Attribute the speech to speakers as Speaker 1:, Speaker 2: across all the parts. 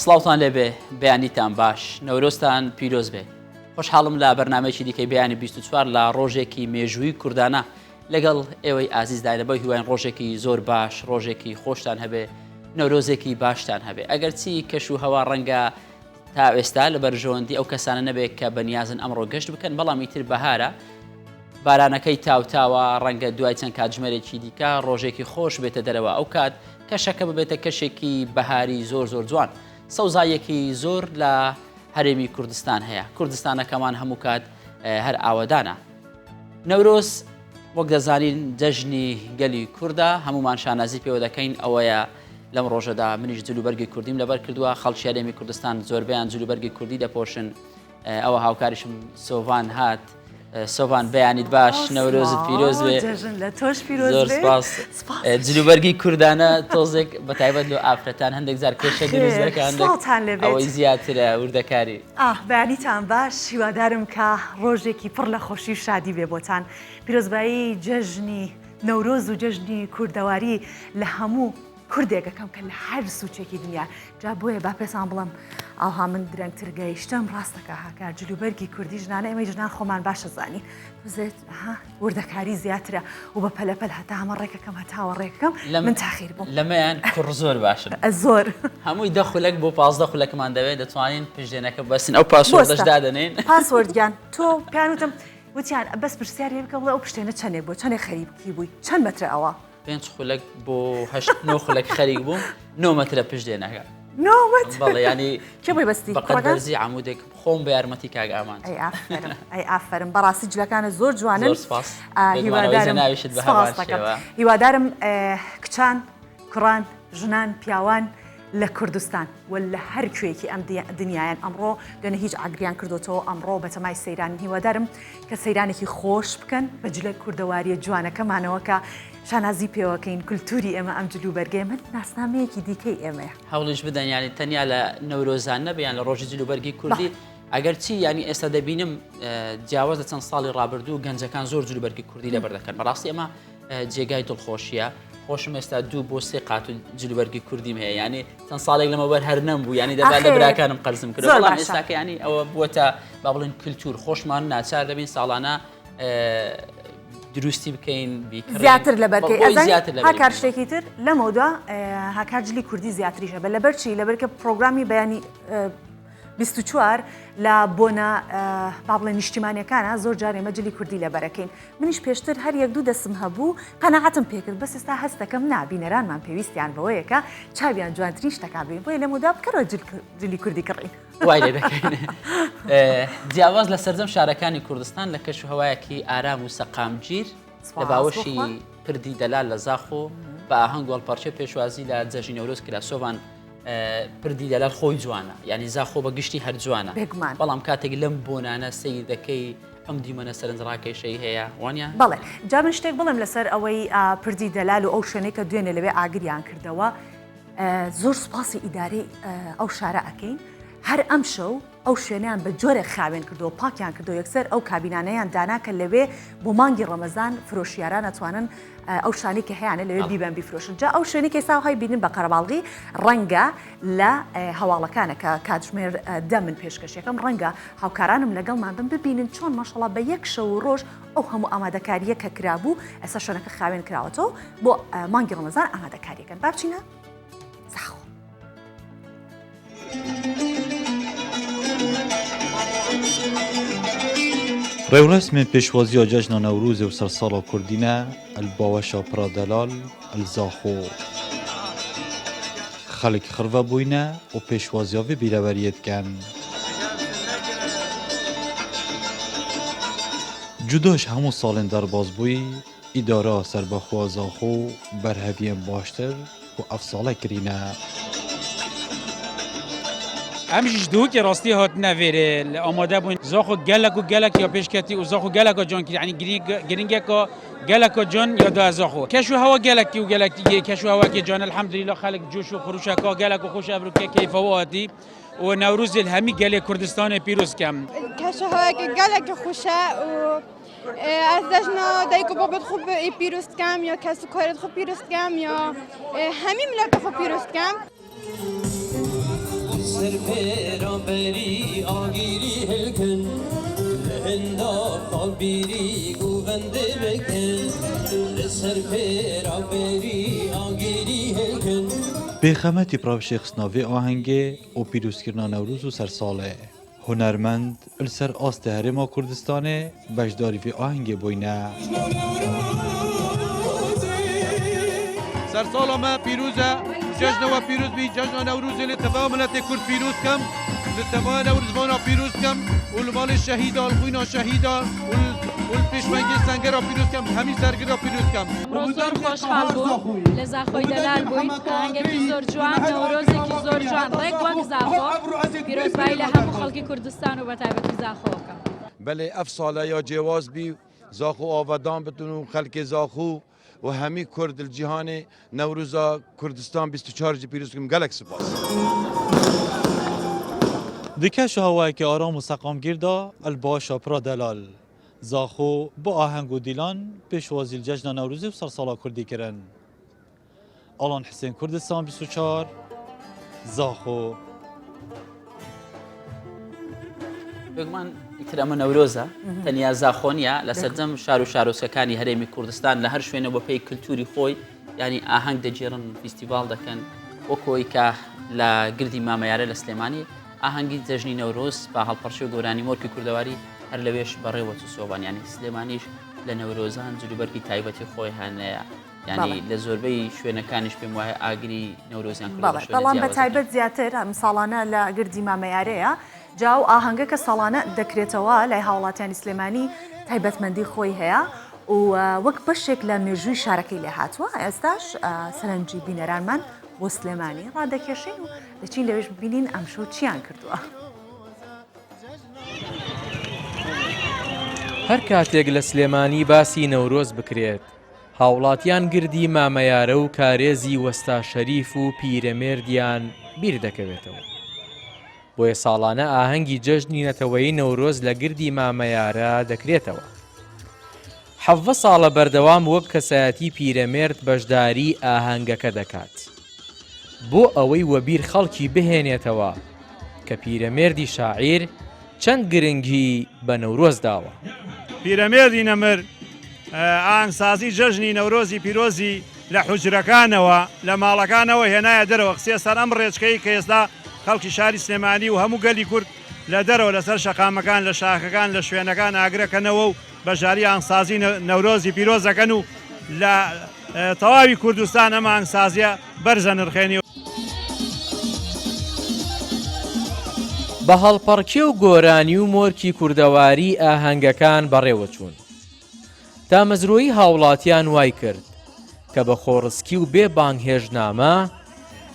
Speaker 1: سڵاوتان لێبێ بەیانیتان باش نەورۆزتان پیرۆز بێ خۆشحاڵم لە بەرنمەیەکی دیکەی بەیانی 24 لە ڕۆژێکی مێژووی کوردانە لەگەڵ ئێوەی ئازیزداینە بە هیواین ڕۆژێکی زۆر باش ڕۆژێکی خۆشتان هەبێ نەورۆزێکی باشتان هەبێ ئەگەرچی کەش و هەوا ڕەنگە تا ئێستا لە بەرژەوەندی ئەو کەسانە نەبێت کە بەنیازن ئەمڕۆ گەشت بکەن بەڵام ئیتر بەهارە بارانەکەی تاوتاوە ڕەنگە دوای چەند کاتژمێرێکی دیکە ڕۆژێکی خۆش بێتە دەرەوە ئەو کات کەشەکە ببێتە کەشێکی بەهاری زۆر زۆر جوان سەوزاییەکی زۆر لە هەرێمی کوردستان هەیە کوردستانەکەمان هەموو کات هەر ئاوەدانە نەورۆز وەک دەزانین جەژنی گەلی کوردە هەمومان شانازی پێوە دەکەین ئەوەیە لەم ڕۆژەدا منیش جلوبەرگی کوردیم لەبەر کردووە خەڵکی هەرێمی کوردستان زۆربەیان جلوبەرگی کوردی دەپۆشن ئەوە هاوکاریشم سۆڤان هات سۆڤان بەیانیت باش نەورۆزت پیرۆز بێ
Speaker 2: لە تۆش پیرۆز
Speaker 1: زۆر سپاس جلوبەرگی کوردانە تۆزێک بە تایبەت لۆ ئافرەتان هەندێک جار کێشە دروست دەکەن ئەوەی زیاترە وردەکاری
Speaker 2: ئاه بەیانیتان باش هیوادارم کە ڕۆژێکی پڕ لە خۆشی و شادی بێ بۆتان پیرۆزبایی جەژنی نەورۆز و جەژنی کوردەواری لە هەموو کوردێک ئەکەم کە لە هەر سوچێکی دنیا جا بۆیە با پێتان بڵێم ئاوها من درەنگتر گەیشتم ڕاستەکە هاکار جلوبەرگی کوردی ژنانە ئێمەی ژنان خۆمان باشە زانین تۆزێت ها وردەکاری زیاترە و بە پەلەپەل هەتا هەمە ڕێکەکەم هەتاوە ڕێکەکەم لە من تاخیر بووم
Speaker 1: لەمەیان کوڕ زۆر باشن
Speaker 2: زۆر
Speaker 1: هەمووی دە خولەک بۆ 15 خولەکمان دەوێت دەتوانین پشتێنەکە بەسن ئەو password ەش دادەنێن
Speaker 2: password گیان تۆ پیان وتم وتیان بەس پرسیاری بکە بڵێ ئەو پشتێنە چەندێک بوو چەندێک خەریکی بووی چەند مەترە ئەوە
Speaker 1: پێنج خولەک بۆ هەشت نۆ خولەک خەریک بووم نۆ مەترە پشت دێنەکە
Speaker 2: نۆ مەتر
Speaker 1: بەڵێ ینی
Speaker 2: کێ بۆی بەستی
Speaker 1: بەقەد
Speaker 2: کوڕەکان؟
Speaker 1: بەرزی عمودێک خۆم بە یارمەتی کاک ئامانج
Speaker 2: ئەی ئافەرم ئەی ئافەرم بەڕاستی جلەکانت زۆر جوانن
Speaker 1: زۆر سپاس
Speaker 2: ئا،
Speaker 1: بێگومان ئەوەی
Speaker 2: هیوادارم
Speaker 1: جەنابیشت بە هەمان
Speaker 2: سپاس دەکەم
Speaker 1: شێوە.
Speaker 2: هیوادارم ئێ، کچان کوڕان ژنان پیاوان لە کوردستان و لە هەر کوێیەکی ئەم دنیایەن ئەمڕۆ دوێنێ هیچ ئاگریان کردۆتەوە ئەمڕۆ بەتەمای سەیرانن هیوادارم کە سەیرانێکی خۆش بکەن بە جلە کوردەواریە جوانەکەمانەوە کە شانازی پێوەکەین کولتوری ئێمە ئەم جل و بەرگەیە من ناسنامەیەکی دیکەی ئێمەیە.
Speaker 1: هەوڵیش بدەن یانی تەنیا لە نەورۆزان نەبێ یان لە ڕۆژی جل و بەرگی کوردی ئەگەر چی یانی ئێستا دەبینم جیاواز لە چەند ساڵی ڕابردوو گەنجەکان زۆر جل و بەرگی کوردی لەبەر دەکەن بەڕاستی ئەمە جێگای دڵخۆشیە خۆشم ئێستا دوو بۆ سێ قات و جلوبەرگی کوردیم هەیە ینی چەند ساڵێک لەمەوبەر هەر نەم بوو ینی دەبا لە براکانم قەرزم کرد بەڵام ئێستاکە ینی ئەوە بووەتە با بڵێن کللتور خۆشمان ناچار دەبین ساڵانە دروستی بکەین
Speaker 2: زیاتر لەبەرکەی زیاتر هاکار شتێکی تر لەمەودا هاکار جلی کوردی زیاتریشە بە لەبەر چی لەبەرکە پرۆگرامی بەیانی 24 لە بۆنە با بڵێن نیشتیمانەکانە زۆر جار ئێمە جلی کوردی لەبەرەکەین منیش پێشتر هەر یەک دوو دەسم هەبوو قەناعەتم پێکرد بەس ئێستا هەست دەکەم نا بینەرانمان پێویستیان بەوەیە کە چاویان جوانترین شتەکان ببین بۆیە لەمەودا بکەرەوە جلی کوردی کڕین.
Speaker 1: وای لێ دەکەین. جیاواز لە سەرجەم شارەکانی کوردستان لە کەش و هەوایەکی ئارام و سەقامگیر لە باوەشی پردی دەلال لە زاخۆ بە ئاهەنگ و هەڵپەڕکێ پێشوازی لە جەژنی نەورۆز کرا سۆڤان پردی دەلال خۆی جوانە یعنی زاخۆ بە گشتی هەر جوانە بەڵام کاتێک لەم بۆنانە سەیر دەکەی ئەم دیمەنە سەرنجڕاکێشەی هەیە وانە؟
Speaker 2: بەڵێ جا من شتێک بڵێم لەسەر ئەوەی پردی دەلال و ئەو شوێنەی کە دوێنێ لەوێ ئاگریان کردەوە زۆر سوپاسی ئیدارەی ئەو شارە ئەکەین هەر ئەم شەو ئەو شوێنیان بە جۆرێک خاوێن کردەوە پاکیان کردو یەکسەر ئەو کابینانەیان دانا کە لەوێ بۆ مانگی ڕەمەزان فرۆشیاران ئەتوانن ئەو شتانەی کە هەیانە لەوێ بیبەن بیفرۆشن جا ئەو شوێنەی کە ئێستا های بینن بە قەرەباڵغی ڕەنگە لە هەواڵەکانە کە کاتژمێر دە من پێشکەشیەکەم ڕەنگە هاوکارانم لەگەڵمان بن ببینن چۆن ماشەڵا بە یەک شەو و ڕۆژ ئەو هەموو ئامادەکارییە کە کرابوو ئێستا شوێنەکە خاوێن کراوەتەوە بۆ مانگی ڕەمەزان ئامادەکاریەکەن با بچینە زاخۆ.
Speaker 3: Rêwresmên pêşwaziya cejna Newrozê û sersala Kurdî ne li baweşa Pira Delal li Zaxo. Xelk xirve bûyne û pêşwaziya vê bîreweriyê dikin. Cuda ji hemû salên derbasbûyî, Îdara Serbixwe Zaxo berheviyên baştir ku ev sale kirîne.
Speaker 4: Em jî ji Duhokê rastî hatine vêrê li amade bûn. Zaxo gelek û gelek ya pêşketî û Zaxo geleka can kirî. Yanî girîngeka geleka can ya daye Zaxo. Keş û hewa gelekî û gelek keş û hewakê can elhemdulîlah xelk coş û xurûşeka gelek û xweş evrûke keyfa wi hatî û Newrozê li hemî gelê Kurdistanê pîroz dikem.
Speaker 5: Keş û hewakê gelekî xweş e û Ez dejna dayik û babet xwe pîroz dikem ya kes û karê xwe pîroz dikem ya hemî miletê xwe pîroz dikem.
Speaker 6: Li ser pêra berî agirî hilkin Li hinda xabîrî govendê bikin Li ser pêra berî agirî hilkin.
Speaker 3: Bêxemetî bi rewşê xistina vê ahengê û pîrozkirina Newroz û Sersalê, hunermend li ser astê Herêma Kurdistanê beşdarî vê ahengê bûyne.
Speaker 7: Sersala me pîroz e û cejna we pîroz bî. Cejna Newrozê li tevaya miletê Kurd pîroz dikim, li tevaya Newrozvana pîroz dikim û li malê şehîda, li xwîna şehîda û li pêşmengê sengera pîroz dikim, li hemî sergira pîroz dikim.
Speaker 8: ئەمڕۆ زۆر خۆشحاڵ بووم لە زاخۆی دەلال بووین، ئاهەنگێکی زۆر جوان، نەورۆزێکی زۆر جوان، ڕێک وەک زاخۆ، پیرۆزبایی لە هەموو خەڵکی کوردستان و بەتایبەتی زاخۆ ئەکەم.
Speaker 9: بەلێ ئەف سالە یا جێواز بی زاخۆ ئاڤدان بتن و خەلکێ زاخو و هەمی کورد ل جیهانێ نەوروزا کوردستان 24 جی پیروز کم گەلەک سپاس.
Speaker 3: Di keş û hewayekî aram û seqamgîr de li başa pira delal, Zaxo bi aheng û dîlan pêşwazî li cejna Newrozê û sersala Kurdî kirin. Alan Hisên Kurdistan 24, Zaxo.
Speaker 1: بێگومان ئیتر ئەمە نەورۆزە تەنیا زاخۆ نییە لە سەرجەم شار و شارۆچکەکانی هەرێمی کوردستان لە هەر شوێنە بە پێی کللتوری خۆی ینی ئاهەنگ دەگێڕن فیستیڤاڵ دەکەن وەکۆی کە لە گردی مامەیارە لە سلێمانی ئاهەنگی جەژنی نەورۆز بە هەڵپەڕکێ و گۆرانی مۆرکی کوردەواری هەر لەوێش بەڕێوە چوو سۆبان ینی سلێمانیش لە نەورۆزان جلوبەرگی تایبەتی خۆی هەنەیە یانی لە زۆربەی شوێنەکانیش پێم وایە ئاگری نەورۆزیان کردووە بە شوێنە
Speaker 2: بەڵام بە
Speaker 1: جیاوازەکان.
Speaker 2: تایبەت زیاتر ئەم ساڵانە لە گردی مامەیارەیە جا ئەو ئاهەنگە کە ساڵانە دەکرێتەوە لای هاوڵاتیانی سلێمانی تایبەتمەندی خۆی هەیە و وەک بەشێک لە مێژووی شارەکەی لێهاتووە ئێستاش سەرنجی بینەرانمان بۆ سلێمانی ڕادەکێشین و دەچین لەوێش ببینین ئەمشەو چیان کردووە.
Speaker 10: هەر کاتێک لە سلێمانی باسی نەورۆز بکرێت، هاوڵاتیان گردی مامەیارە و کارێزی وەستا شەریف و پیرەمێردیان بیر دەکەوێتەوە. بۆیە ساڵانە ئاهەنگی جەژنی نەتەوەیی نەورۆز لە گردی مامەیارە دەکرێتەوە. 17 ساڵە بەردەوام وەک کەسایەتی پیرەمێرد بەشداری ئاهەنگەکە دەکات. بۆ ئەوەی وەبیر خەڵکی بهێنێتەوە کە پیرەمێردی شاعیر چەند گرنگی بە نەورۆز داوە.
Speaker 11: پیرەمێردی نەمر ئاهەنگسازی جەژنی نەورۆزی پیرۆزی لە حوجرەکانەوە، لە ماڵەکانەوە هێنایە دەرەوە، خستیە سەر ئەم ڕێچکەی کە ئێستا خەڵکی شاری سلێمانی و هەموو گەلی کورد لە دەرەوە لەسەر شەقامەکان، لە شاخەکان، لە شوێنەکان ئاگرەکەنەوە و بەشداری ئاهەنگسازی نەورۆزی پیرۆز دەکەن و لە تەواوی کوردستان ئەم ئاهەنگسازیە بەرز ئەنرخێنی.
Speaker 10: بە هەڵپەڕکێ و گۆرانی و مۆرکی کوردەواری ئاهەنگەکان بەڕێوەچوون. تامەزرۆیی هاوڵاتیان وای کرد کە بە خۆڕسکی و بێ بانگهێشتنامە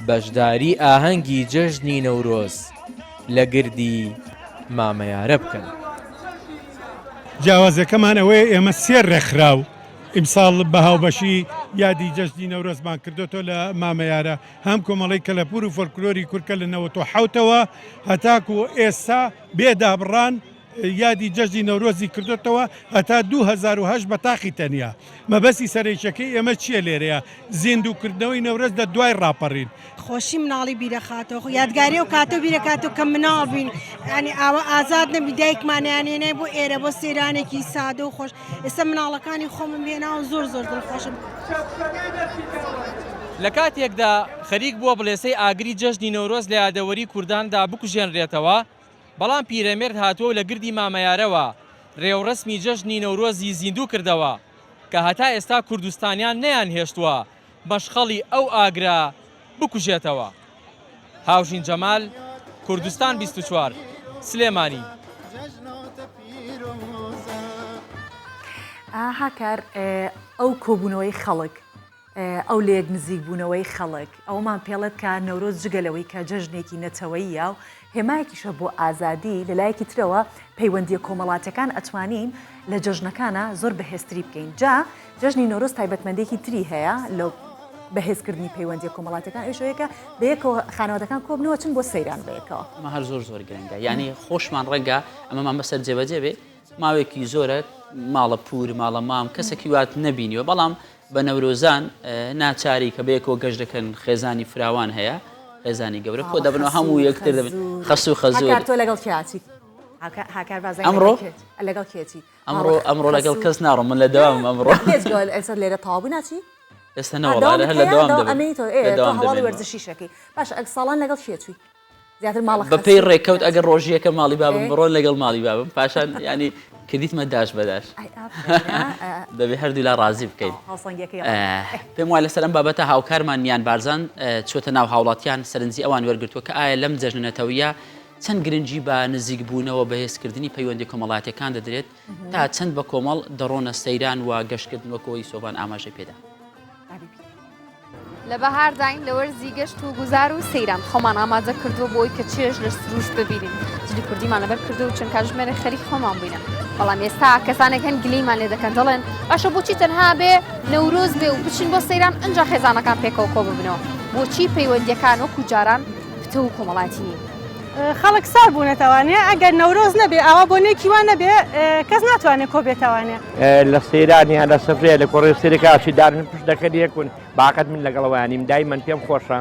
Speaker 10: بەشداری ئاهەنگی جەژنی نەورۆز لە گردی مامەیارە بکەن.
Speaker 11: جیاوازیەکەمان ئەوەیە ئێمە سێ ڕێکخراو ئیمساڵ بە هاوبەشی یادی جەژنی نەورۆزمان کردۆتەوە لە مامەیارە، هەم کۆمەڵەی کەلەپوور و فۆلکلۆری کورد کە لە 97ەوە هەتاکوو ئێستا بێ دابڕان یادی جەژنی نەورۆزی کردۆتەوە هەتا 2008 بە تاقی تەنیا. مەبەستی سەرەکیەکەی ئێمە چییە لێرەیە؟ زیندووکردنەوەی نەورۆز لە دوای ڕاپەڕین.
Speaker 5: خۆشی مناڵی بیرەخاتەوە یادگاری ئەو کاتە بیرەکاتەوە کە مناڵ بووین یانی ئاوا ئازاد نەبی دایکمان یانێنای بۆ ئێرە بۆ سەیرانێکی سادە و خۆش ئێستا مناڵەکانی خۆمم هێناوە زۆر زۆر دڵخۆشم.
Speaker 10: لە کاتێکدا خەریک بووە بڵێسەی ئاگری جەژنی نەورۆز لە یادەوەری کورداندا بکوژێنرێتەوە، بەڵام پیرەمێرد هاتووە و لە گردی مامەیارەوە رێوڕەسمی جەژنی نەورۆزی زیندوو کردەوە کە هەتا ئێستا کوردستانیان نەیانهێشتووە مەشخەڵی ئەو ئاگرە بکوژێتەوە. هاوژین جەمال، کوردستان 24، سلێمانی.
Speaker 2: هاکار ئەو کۆبوونەوەی خەڵک، ئەو لەیەک نزیکبوونەوەی خەڵک، ئەوەمان پێڵێت کە نەورۆز جگە لەوەی کە جەژنێکی نەتەوەییە و هێمایەکیشە بۆ ئازادی، لە لایەکی ترەوە پەیوەندییە کۆمەڵاتیەکان ئەتوانین لە جەژنەکانا زۆر بەهێزتری بکەین. جا جەژنی نەورۆز تایبەتمەندییەکی تری هەیە لە بەهێزکردنی پەیوەندییە کۆمەڵاتیەکان، ئەویش ئەوەیە کە بەیەکەوە خانەوادەکان کۆبنەوە چن بۆ سەیران بەیەکەوە.
Speaker 1: ئەمە هەر زۆر زۆر گرنگە یانی خۆشمان ڕەنگە ئەمەمان بەسەر جێبەجێ بێ ماوەیەکی زۆرە ماڵە پوور ماڵە مام کەسێکی وات نەبینیوە بەڵام بە نەورۆزان ناچاری کە بەیەکەوە گەشت دەکەن خێزانی فراوان هەیە. خێزانی گەورە کۆ دەبنەوە هەموو یەکتر دەبن خەسوو خەزوور.
Speaker 2: هاکار تۆ لەگەڵ کێ ئەچیت؟ هاکار بازای
Speaker 1: ئەمڕۆ؟
Speaker 2: لەگەڵ کێ ئەچی؟
Speaker 1: ئەمڕۆ ئەمڕۆ لەگەڵ کەس ناڕۆم من لە دەوامم ئەمڕۆ.
Speaker 2: بێجگە ئێستا لێرە تەواو بووی ناچی؟
Speaker 1: ئێستا نەوەڵا هەر لە دەوام دەبم.
Speaker 2: ئەمەی تۆ ئێ تۆ هەواڵی وەرزشیش ئەکەی باشە ئەگ ساڵان لەگەڵ کێ چووی؟ زیاتر ماڵە
Speaker 1: بە پێی ڕێکەوت ئەگەر ڕۆژی یەکەم ماڵی بابم بڕۆن لەگەڵ ماڵی بابم پاشان ینی کردیتمە داش بەداش دەبێ هەردوولا ڕازی بکەین پێم وایە لەسەر ئەم بابەتە هاوکارمان نیان بارزان چۆتە ناو هاوڵاتیان سەرنجی ئەوان وەرگتووە کە ئایا لەم جەژنە نەتەویە چەند گرنگی بە نزیکبوونەوە بەهێزکردنی پەیوەندی کۆمەڵاتەکان دەدرێت تا چەند بە کۆمەڵ دەڕۆنە سەیران و گەشتکردن وەکەوەی سۆڤان ئاماژەی پێدا.
Speaker 12: لە بەهارداین لە وەرزی گەشت و گوزار و سەیران خۆمان ئامادە کردووە بۆ ئەوەی کە چێژ لە سروشت ببینین جلی کوردیمان لەبەر کردو و چەند کاتژمێرێک خەریک خۆمان بووینە بەڵام ئێستا کەسانێک هەن گلەیمان لێ دەکەن دەڵێن باشە بۆچی تەنها بێ نەورۆز بێ و بچین بۆ سەیران ئەنجا خێزانەکان پێکەوە کۆ ببنەوە بۆچی پەیوەندیەکان وەکو جاران پتەو و کۆمەڵایەتی نین؟
Speaker 5: خەڵک سار بوونەتەوانێ ئەگەر نەورۆز نەبێ ئاوا بۆنێکی وا نەبێ کەس ناتوانێ کۆ بێتەوانێ.
Speaker 13: لە سەیران یان لە سفرەیە لە کۆڕێ سەیرەکە ئاشی دارن پشت دەکەن یەکون باقەت من لەگەڵ ئەوانیم دایمەن پێم خۆشە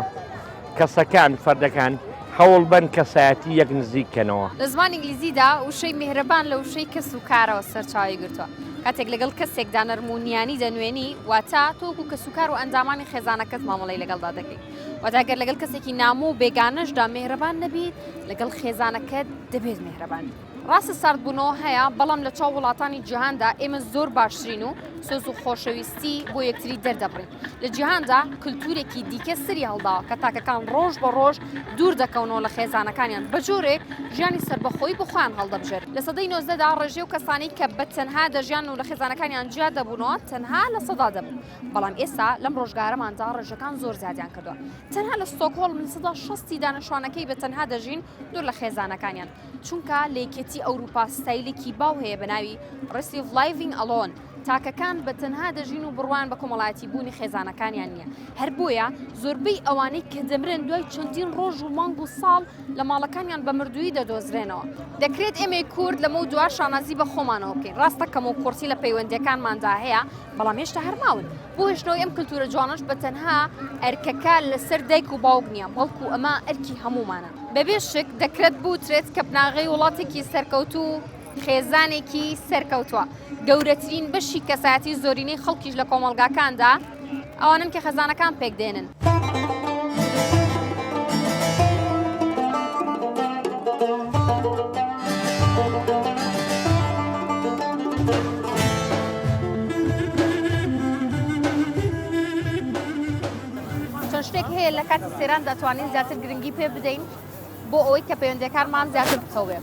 Speaker 13: کەسەکان فەردەکان هەوڵ بەن کەسایەتی یەک نزیک کەنەوە.
Speaker 12: لە زمانی ئینگلیزیدا وشەی میهرەبان لە وشەی کەس و کارەوە سەرچاوەی گرتووە. کاتێک لەگەڵ کەسێکدا نەرم و نیانی دەنوێنی، واتە تۆ وەکوو کەسوکار و ئەندامانی خێزانەکەت مامەڵەی لەگەڵدا دەکەی. واتە گەر لەگەڵ کەسێکی نامۆ و بێگانەشدا مێهرەبان نەبیت، لەگەڵ خێزانەکەت دەبێت مێهرەبان بیت. ڕاستە ساردبوونەوە هەیە، بەڵام لە چاو وڵاتانی جیهاندا ئێمە زۆر باشترین و سۆز و خۆشەویستی بۆ یەکتری دەردەبڕین. لە جیهاندا کلتورێکی دیکە سەری هەڵداوە کە تاکەکان ڕۆژ بە ڕۆژ دوور دەکەونەوە لە خێزانەکانیان، بە جۆرێک ژیانی سەربەخۆیی بۆ خۆیان هەڵدەبژێرن. لە سەدەی نۆزدەدا ڕێژەی ئەو کەسانەی کە بە تەنها دەژیان و لە خێزانەکانیان جیا دەبوونەوە تەنها 10% دەبوو. بەڵام ئێستا لەم ڕۆژگارەماندا ڕێژەکان زۆر زیادیان کردووە تەنها لە ستۆکهۆڵم 60% دانیشتوانەکەی بە تەنها دەژین دوور لە خێزانەکانیان چونکە لە یەکێتی ئەوروپا ستایلێکی باو هەیە بە ناوی Risk of Living Alone تاکەکان بە تەنها دەژین و بڕوایان بە کۆمەڵایەتی بوونی خێزانەکانیان نییە هەر بۆیە زۆربەی ئەوانەی کە دەمرن دوای چەندین ڕۆژ و مانگ و ساڵ لە ماڵەکانیان بە مردوویی دەدۆزرێنەوە. دەکرێت ئێمەی کورد لەمەو دوا شانازی بە خۆمانەوە بکەین ڕاستە کەموکوڕتی لە پەیوەندیەکانماندا هەیە بەڵام هێشتا هەر ماون. بۆ هێشتنەوەی ئەم کلتورە جوانەش بە تەنها ئەرکەکە لەسەر دایک و باوک نییە، بەڵکو ئەمە ئەرکی هەموومانە. بەبێ شک دەکرێت بوترێت کە بناغەی وڵاتێکی سەرکەوتوو خێزانێکی سەرکەوتووە. گەورەترین بەشی کەسایەتی زۆرینەی خەڵکیش لە کۆمەڵگاکاندا ئەوانەن کە خێزانەکان پێکدێنن. چەند شتێک هەیە لە کاتی سەیراندا توانین زیاتر گرنگی پێ بدەین بۆ ئەوەی کە پەیوەندیەکانمان زیاتر بتەو بێ.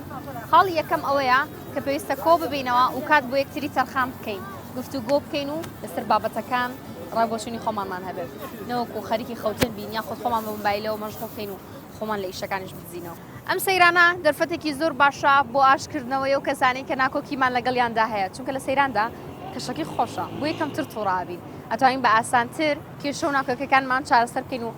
Speaker 12: خاڵی یەکەم ئەوەیە کە پێویستە کۆ ببینەوە و کات بۆ یەکتری تەرخان بکەین، گفتوگۆ بکەین و لەسەر بابەتەکان ڕای بۆچوونی خۆمانمان هەبێت نەوەکو خەریکی خەوتن بین یاخود خۆمان بە مۆبایلەوە مەشغوڵ بکەین و خۆمان لە ئیشەکانیش بدزینەوە. ئەم سەیرانە دەرفەتێکی زۆر باشە بۆ ئاشتکردنەوەی ئەو کەسانەی کە ناکۆکیمان لەگەڵیاندا هەیە، چونکە لە سەیراندا کەشەکەی خۆشە بۆیە کەمتر توڕە ئەبین، ئەتوانین بە ئاسانتر کێشە و ناکۆکیەکانمان چارەسەر بکەین و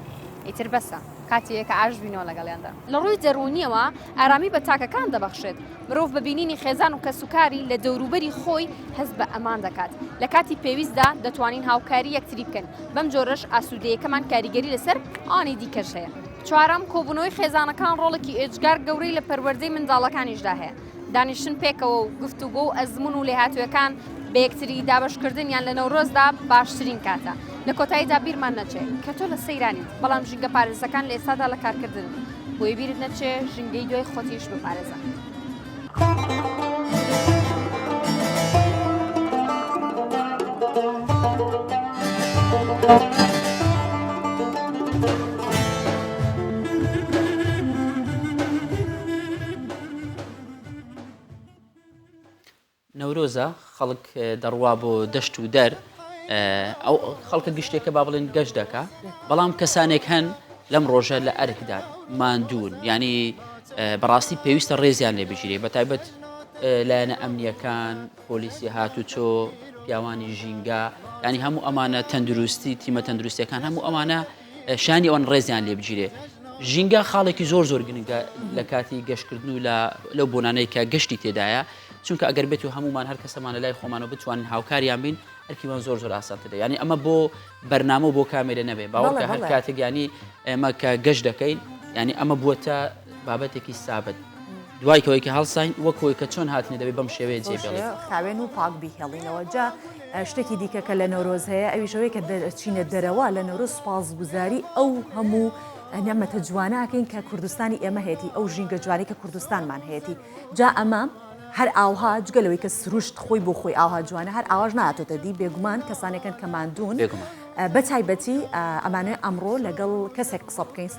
Speaker 12: ئیتر بەسە کاتیە کە ئاشت بینەوە لەگەڵیاندا. لە ڕووی دەروونیەوە ئارامی بە تاکەکان دەبەخشێت، مرۆڤ بە بینینی خێزان و کەسوکاری لە دەوروبەری خۆی هەست بە ئەمان دەکات، لە کاتی پێویستدا دەتوانین هاوکاری یەکتری بکەین، بەم جۆرەش ئاسوودەیەکەمان کاریگەری لەسەر ئەوانی دیکەش هەیە. چوارەم، کۆبوونەوەی خێزانەکان ڕۆڵێکی ئێجگار گەورەی لە پەروەردەی منداڵەکانیشدا هەیە، دانیشتن پێکەوە و گفتوگۆ و ئەزموون و لێهاتوویەکان بە یەکتری دابەشکردنیان لە نەورۆزدا باشترین کاتە. لە کۆتاییدا بیرمان نەچێ کە تۆ لە سەیرانیت، بەڵام ژینگەپارێزەکان لە ئێستادا لە کارکردنن، بۆیە بیرت نەچێ ژینگەی دوای خۆتیش بپارێزە.
Speaker 1: نەورۆزە خەڵک دەڕوا بۆ دەشت و دەر ئەو خەڵکە گشتێکە با بڵێن گەشت دەکا بەڵام کەسانێک هەن لەم ڕۆژە لە ئەرکدان ماندوون ینی بەڕاستی پێویستە ڕێزیان لێ بگیرێ بە تایبەت لایەنە ئەمنیەکان پۆلیسی هاتوچۆ پیاوانی ژینگە ینی هەموو ئەمانە تەندروستی تیمە تەندروستیەکان هەموو ئەمانە شانی ئەوان ڕێزیان لێ بگیرێ ژینگە خاڵێکی زۆر زۆر گرنگە لە کاتی گەشتکردن و لە لەو بۆنانەی کە گەشتی تێدایە چونکە ئەگەر بێت و هەمومان هەر کەسەمان لە لای خۆمانەوە بتوانین هاوکاریان بین. ئەرکیمان زۆر زۆر ئاسانتر دەبێت. یانی ئەمە بۆ بەرنامە و بۆ کامێرە نەبێ باوەڕکە هەر کاتێک ینی ئێمە کە گەشت دەکەین ینی ئەمە بووەتە بابەتێکی سابت دوای کەوەی کە هەڵساین وەکۆی کە چۆن هاتنی دەبێت بەم شێوەیە جێ بێڵێت
Speaker 2: خاوێن و پاک بیهێڵینەوە جا شتێکی دیکە کە لە نەورۆز هەیە ئەویشەوەی کە دەچینە دەرەوە لە نەورۆز سوپاسگوزاری ئەو هەموو نیعمەتە جواناکەین کە کوردستانی ئێمە هەیەی ئەو ژینگە جوانی کە کوردستانمان هەیەی جا ئەمە هەر ئاوها جگە لەوەی کە سروشت خۆی بۆ خۆی ئاوها جوانە هەر ئاواش ناتۆتە دی بێگومان کەسانێکن کە ماندوون بە تایبەتی ئەمانەوێ ئەمڕۆ لەگەڵ کەسێک قسە بکەین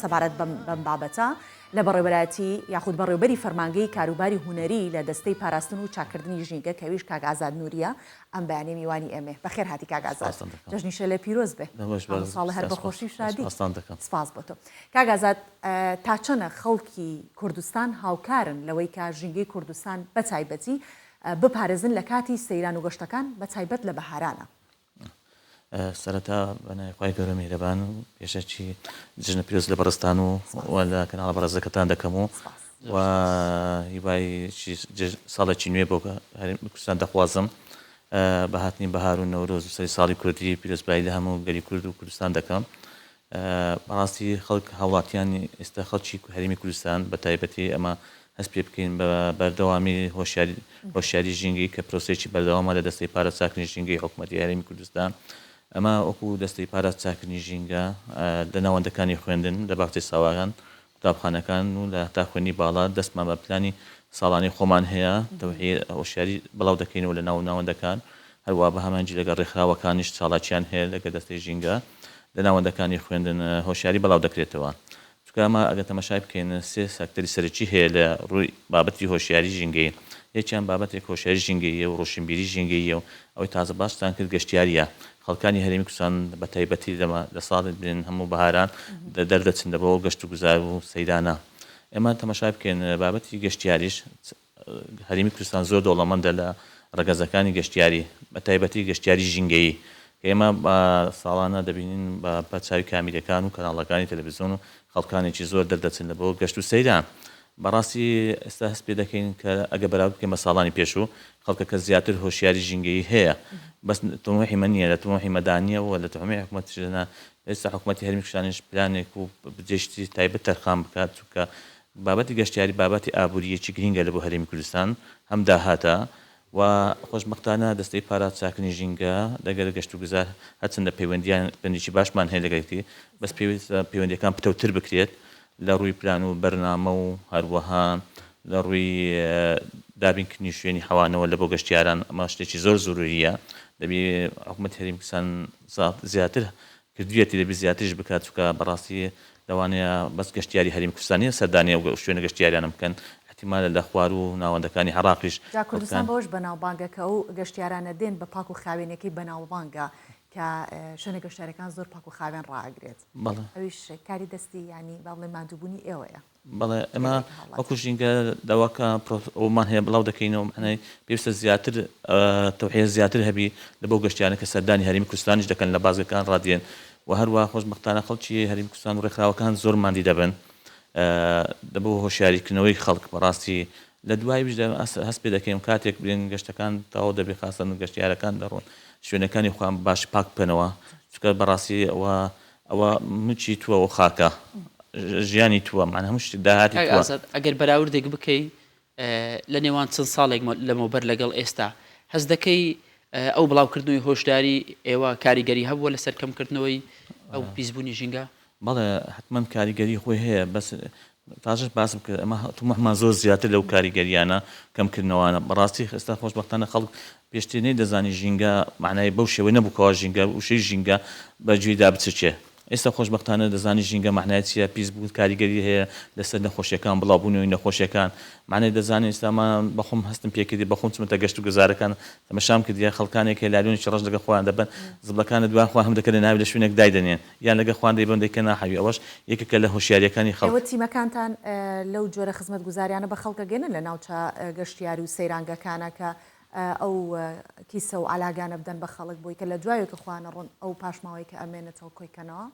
Speaker 2: سەبارەت بەم بابەتە لە بەڕێوەبەرایەتی یاخود بەڕێوبەری فەرمانگەی کاروباری هونەری لە دەستەی پاراستن و چاککردنی ژینگە کە ئەویش کاک ئازاد نوریە ئەم بەیانیە میوانی ئێمەیە. بەخێر هاتی کاک ئازاد. جەژنی شەلێ پیرۆز بێ. هەموو ساڵێ هەر بە خۆشی و شادی. سپاس بۆ تۆ. کاک ئازاد تا چەنە خەڵکی کوردستان هاوکارن لەوەی کە ژینگەی کوردستان بە تایبەتی بپارێزن لە کاتی سەیران و گەشتەکان بە تایبەت لە بەهارانە؟
Speaker 14: سەرەتا بە ناوی خوای گەورە میهرەبان و پێشەکی جەژنە پیرۆز لە بەڕێزتان و و لە کەناڵە بەڕێزەکەتان دەکەم و و هیوای ساڵێکی نوێ بۆ هەرێمی کوردستان دەخوازم بە هاتنی بەهار و نەورۆز و سەری ساڵی کوردی پیرۆزبایی لە هەموو گەلی کورد و کوردستان دەکەم بەڕاستی خەڵک هاوڵاتیانی ئێستا خەڵکی هەرێمی کوردستان بە تایبەتی ئەمە هەست پێ بکەین بە بەردەوامی هۆشیاری هۆشیاری ژینگەی کە پرۆسەیەکی بەردەوامە لە دەستەی پاراست چاکردنی ژینگەی حکومەتی هەرێمی کوردستان ئەمە وەکو دەستەی پاراست چاکردنی ژینگە لە ناوەندەکانی خوێندن لە باخچەی ساوایان قوتابخانەکان و لە هەتا خوێندنی باڵا دەستمان بە پلانی ساڵانەی خۆمان هەیە تەوعیە هۆشیاری بڵاو دەکەینەوە لە ناو ناوەندەکان هەروەها بە هەماهەنگی لەگەڵ ڕێکخراوەکانیش چاڵاکیان هەیە لەگەڵ دەستەی ژینگە لە ناوەندەکانی خوێندن هۆشیاری بڵاو دەکرێتەوە چونکە ئەمە ئەگەر تەماشای بکەین سێ سەکتەری سەرەکی هەیە لە ڕووی بابەتی هۆشیاری ژینگەیی یەکیان بابەتێک هۆشیاری ژینگەییە و ڕۆشنبیری ژینگەییە و ئەوەی تازە باستان کرد گەشتیارییە خەڵکانی هەرێمی کوردستان بە تایبەتی لەمە لە ساڵی بێن هەموو بەهاران دەردەچن دە بۆ گەشت و گوزار و سەیرانە ئێمە تەماشای بکەین بابەتی گەشتیاریش هەرێمی کوردستان زۆر دەوڵەمەندە لە ڕەگەزەکانی گەشتیاری بە تایبەتی گەشتیاری ژینگەیی کە ئێمە بە ساڵانە دەبینین بە بە چاوی کامیرەکان و کەناڵەکانی تەلەڤزیۆن و خەڵکانێکی زۆر دەردەچن لە بۆ گەشت و سەیران بەڕاستی ئێستا هەست پێ دەکەین کە ئەگەر بەراورد بکەین بە ساڵانی پێشوو خەڵکەکە زیاتر هۆشیاری ژینگەیی هەیە بەس تموحی مە نییە لە تموحی مەدا نییە و لە تموحی حکومەتیش نا ئێستا حکومەتی هەرێمی کوردستانیش پلانێک و بجێشتی تایبەت تەرخان بکات چونکە بابەتی گەشتیاری بابەتی ئابوورییەکی گرینگە لە بۆ هەرێمی کوردستان هەم داهاتە و خۆشبەختانە دەستەی پاراست چاکردنی ژینگە لەگەل گەشتوگوزار هەرچەندە پەیوەندیان پەیوەندیی باشمان هەیە لەگەل یەکتری بەس پێویستە پەیوەندیەکان پتەوتر بکرێت لە ڕووی پلان و بەرنامە و هەروەها لە ڕووی دابینکردنی شوێنی حەوانەوە لە بۆ گەشتیاران ئەمە شتێکی زۆر زروریە دەبی حکومەتی هەرێمی کوردستان زیاتر کردویەتی دەبی زیاتریش بکات چونکە بەڕاستی لەوانەیە بەس گەشتیاری هەرێمی کوردستان نیە سەردانی ئەو شوێنە گەشتیاریانە بکەن ئیحتیمالە لە خواروو ناوەندەکانی عێڕاقیش
Speaker 2: جا کوردستان
Speaker 14: خەڵکان.
Speaker 2: بەوەش بەناوبانگە کە ئەو گەشتیارانە دێن بە پاک و خاوێنیەکەی بەناوبانگە کە شوێنە گەشتیارەکان زۆر پاک و خاوێن ڕائەگرێت
Speaker 14: بەڵێ.
Speaker 2: ئەویش کاری دەستی یانی با بڵێین ماندووبوونی ئێوەیە.
Speaker 14: بەڵێ ئێمە وەکو ژینگە داواکە ئەومان هەیە بڵاو دەکەینەوە معنای پێویستە زیاتر تەوعیە زیاتر هەبی لە بۆ گەشتیانە کە سەردانی هەرێمی کوردستانیش دەکەن لە بازگەکان ڕادێن و هەروە خۆشبەختانە خەڵکی هەرێمی کوردستان و ڕێکخراوەکان زۆر ماندی دەبن دەبۆ هۆشیاریکردنەوەی خەڵک بەڕاستی لە دواییش هەست پێ دەکەین کاتێک بێن گەشتەکان تەواو دەبێ خاستن گەشتیارەکان دەڕۆن شوێنەکانی خۆیان باش پاک بکەنەوە چونکە بەڕاستی ئەوە ئەوە ملکی تووە ئەو خاکە ژیانی تووە معنی هەموو شتێک داهاتی
Speaker 1: کاک
Speaker 14: تووە.
Speaker 1: ئازاد ئەگەر بەراوردێک بکەی لە نێوان چەند ساڵێک لەمەوبەر لەگەڵ ئێستا هەست دەکەی ئەو بڵاوکردنەوەی هۆشداری ئێوە کاریگەری هەبووە لەسەر کەمکردنەوەی ئەو پیسبوونی ژینگە؟
Speaker 14: بەڵێ حەتمەن کاریگەری خۆی هەیە بەس تازەش باسم کرد ئەمە تموحمان زۆر زیاتر لەو کاریگەریانە کەمکردنەوانە بەڕاستی ئێستا خۆشبەختانە خەڵک پێشتر نەیدەزانی ژینگە مەعنای بەو شێوەی نەبوو کەوا ژینگە وشەی ژینگە بە گوێیدا بچرکێ ئێستا خۆشبەختانە دەزانی ژینگە مەعنای چییە پیس بوون کاریگەری هەیە لەسەر نەخۆشیەکان بڵاوبوونەوەی نەخۆشیەکان مەعنای دەزانین ئێستا من بەخۆم هەستم پێکردی بەخۆم چمەتە گەشت و گوزارەکان تەمەشام کردیە خەڵکانێک هەیە لالۆنێکی ڕەش لەگەڵ خۆیان دەبەن زبڵەکانە دوای خۆیان هەم دەکەنە ناوی لە شوێنێک دایدەنێن یان لەگەڵ خۆیان دەیبەن دەیکەنە حەوی ئەوەش یەکێکە لە هۆشیاریەکانی خەڵک.
Speaker 2: ئێوە تیمەکانتان لەو جۆرە خزمەتگوزاریانە بە خەڵک ئەگەینن لە ناوچە گەشتیاری و سەیرانگەکانە کە ئەو کیسە و عەلاگانە بدەن بە خەڵک بۆی کە لە دوایەوە کە خۆیان ئەڕۆن ئەو پاشماوەی کە ئەمێنێتەوە کۆی کەنەوە؟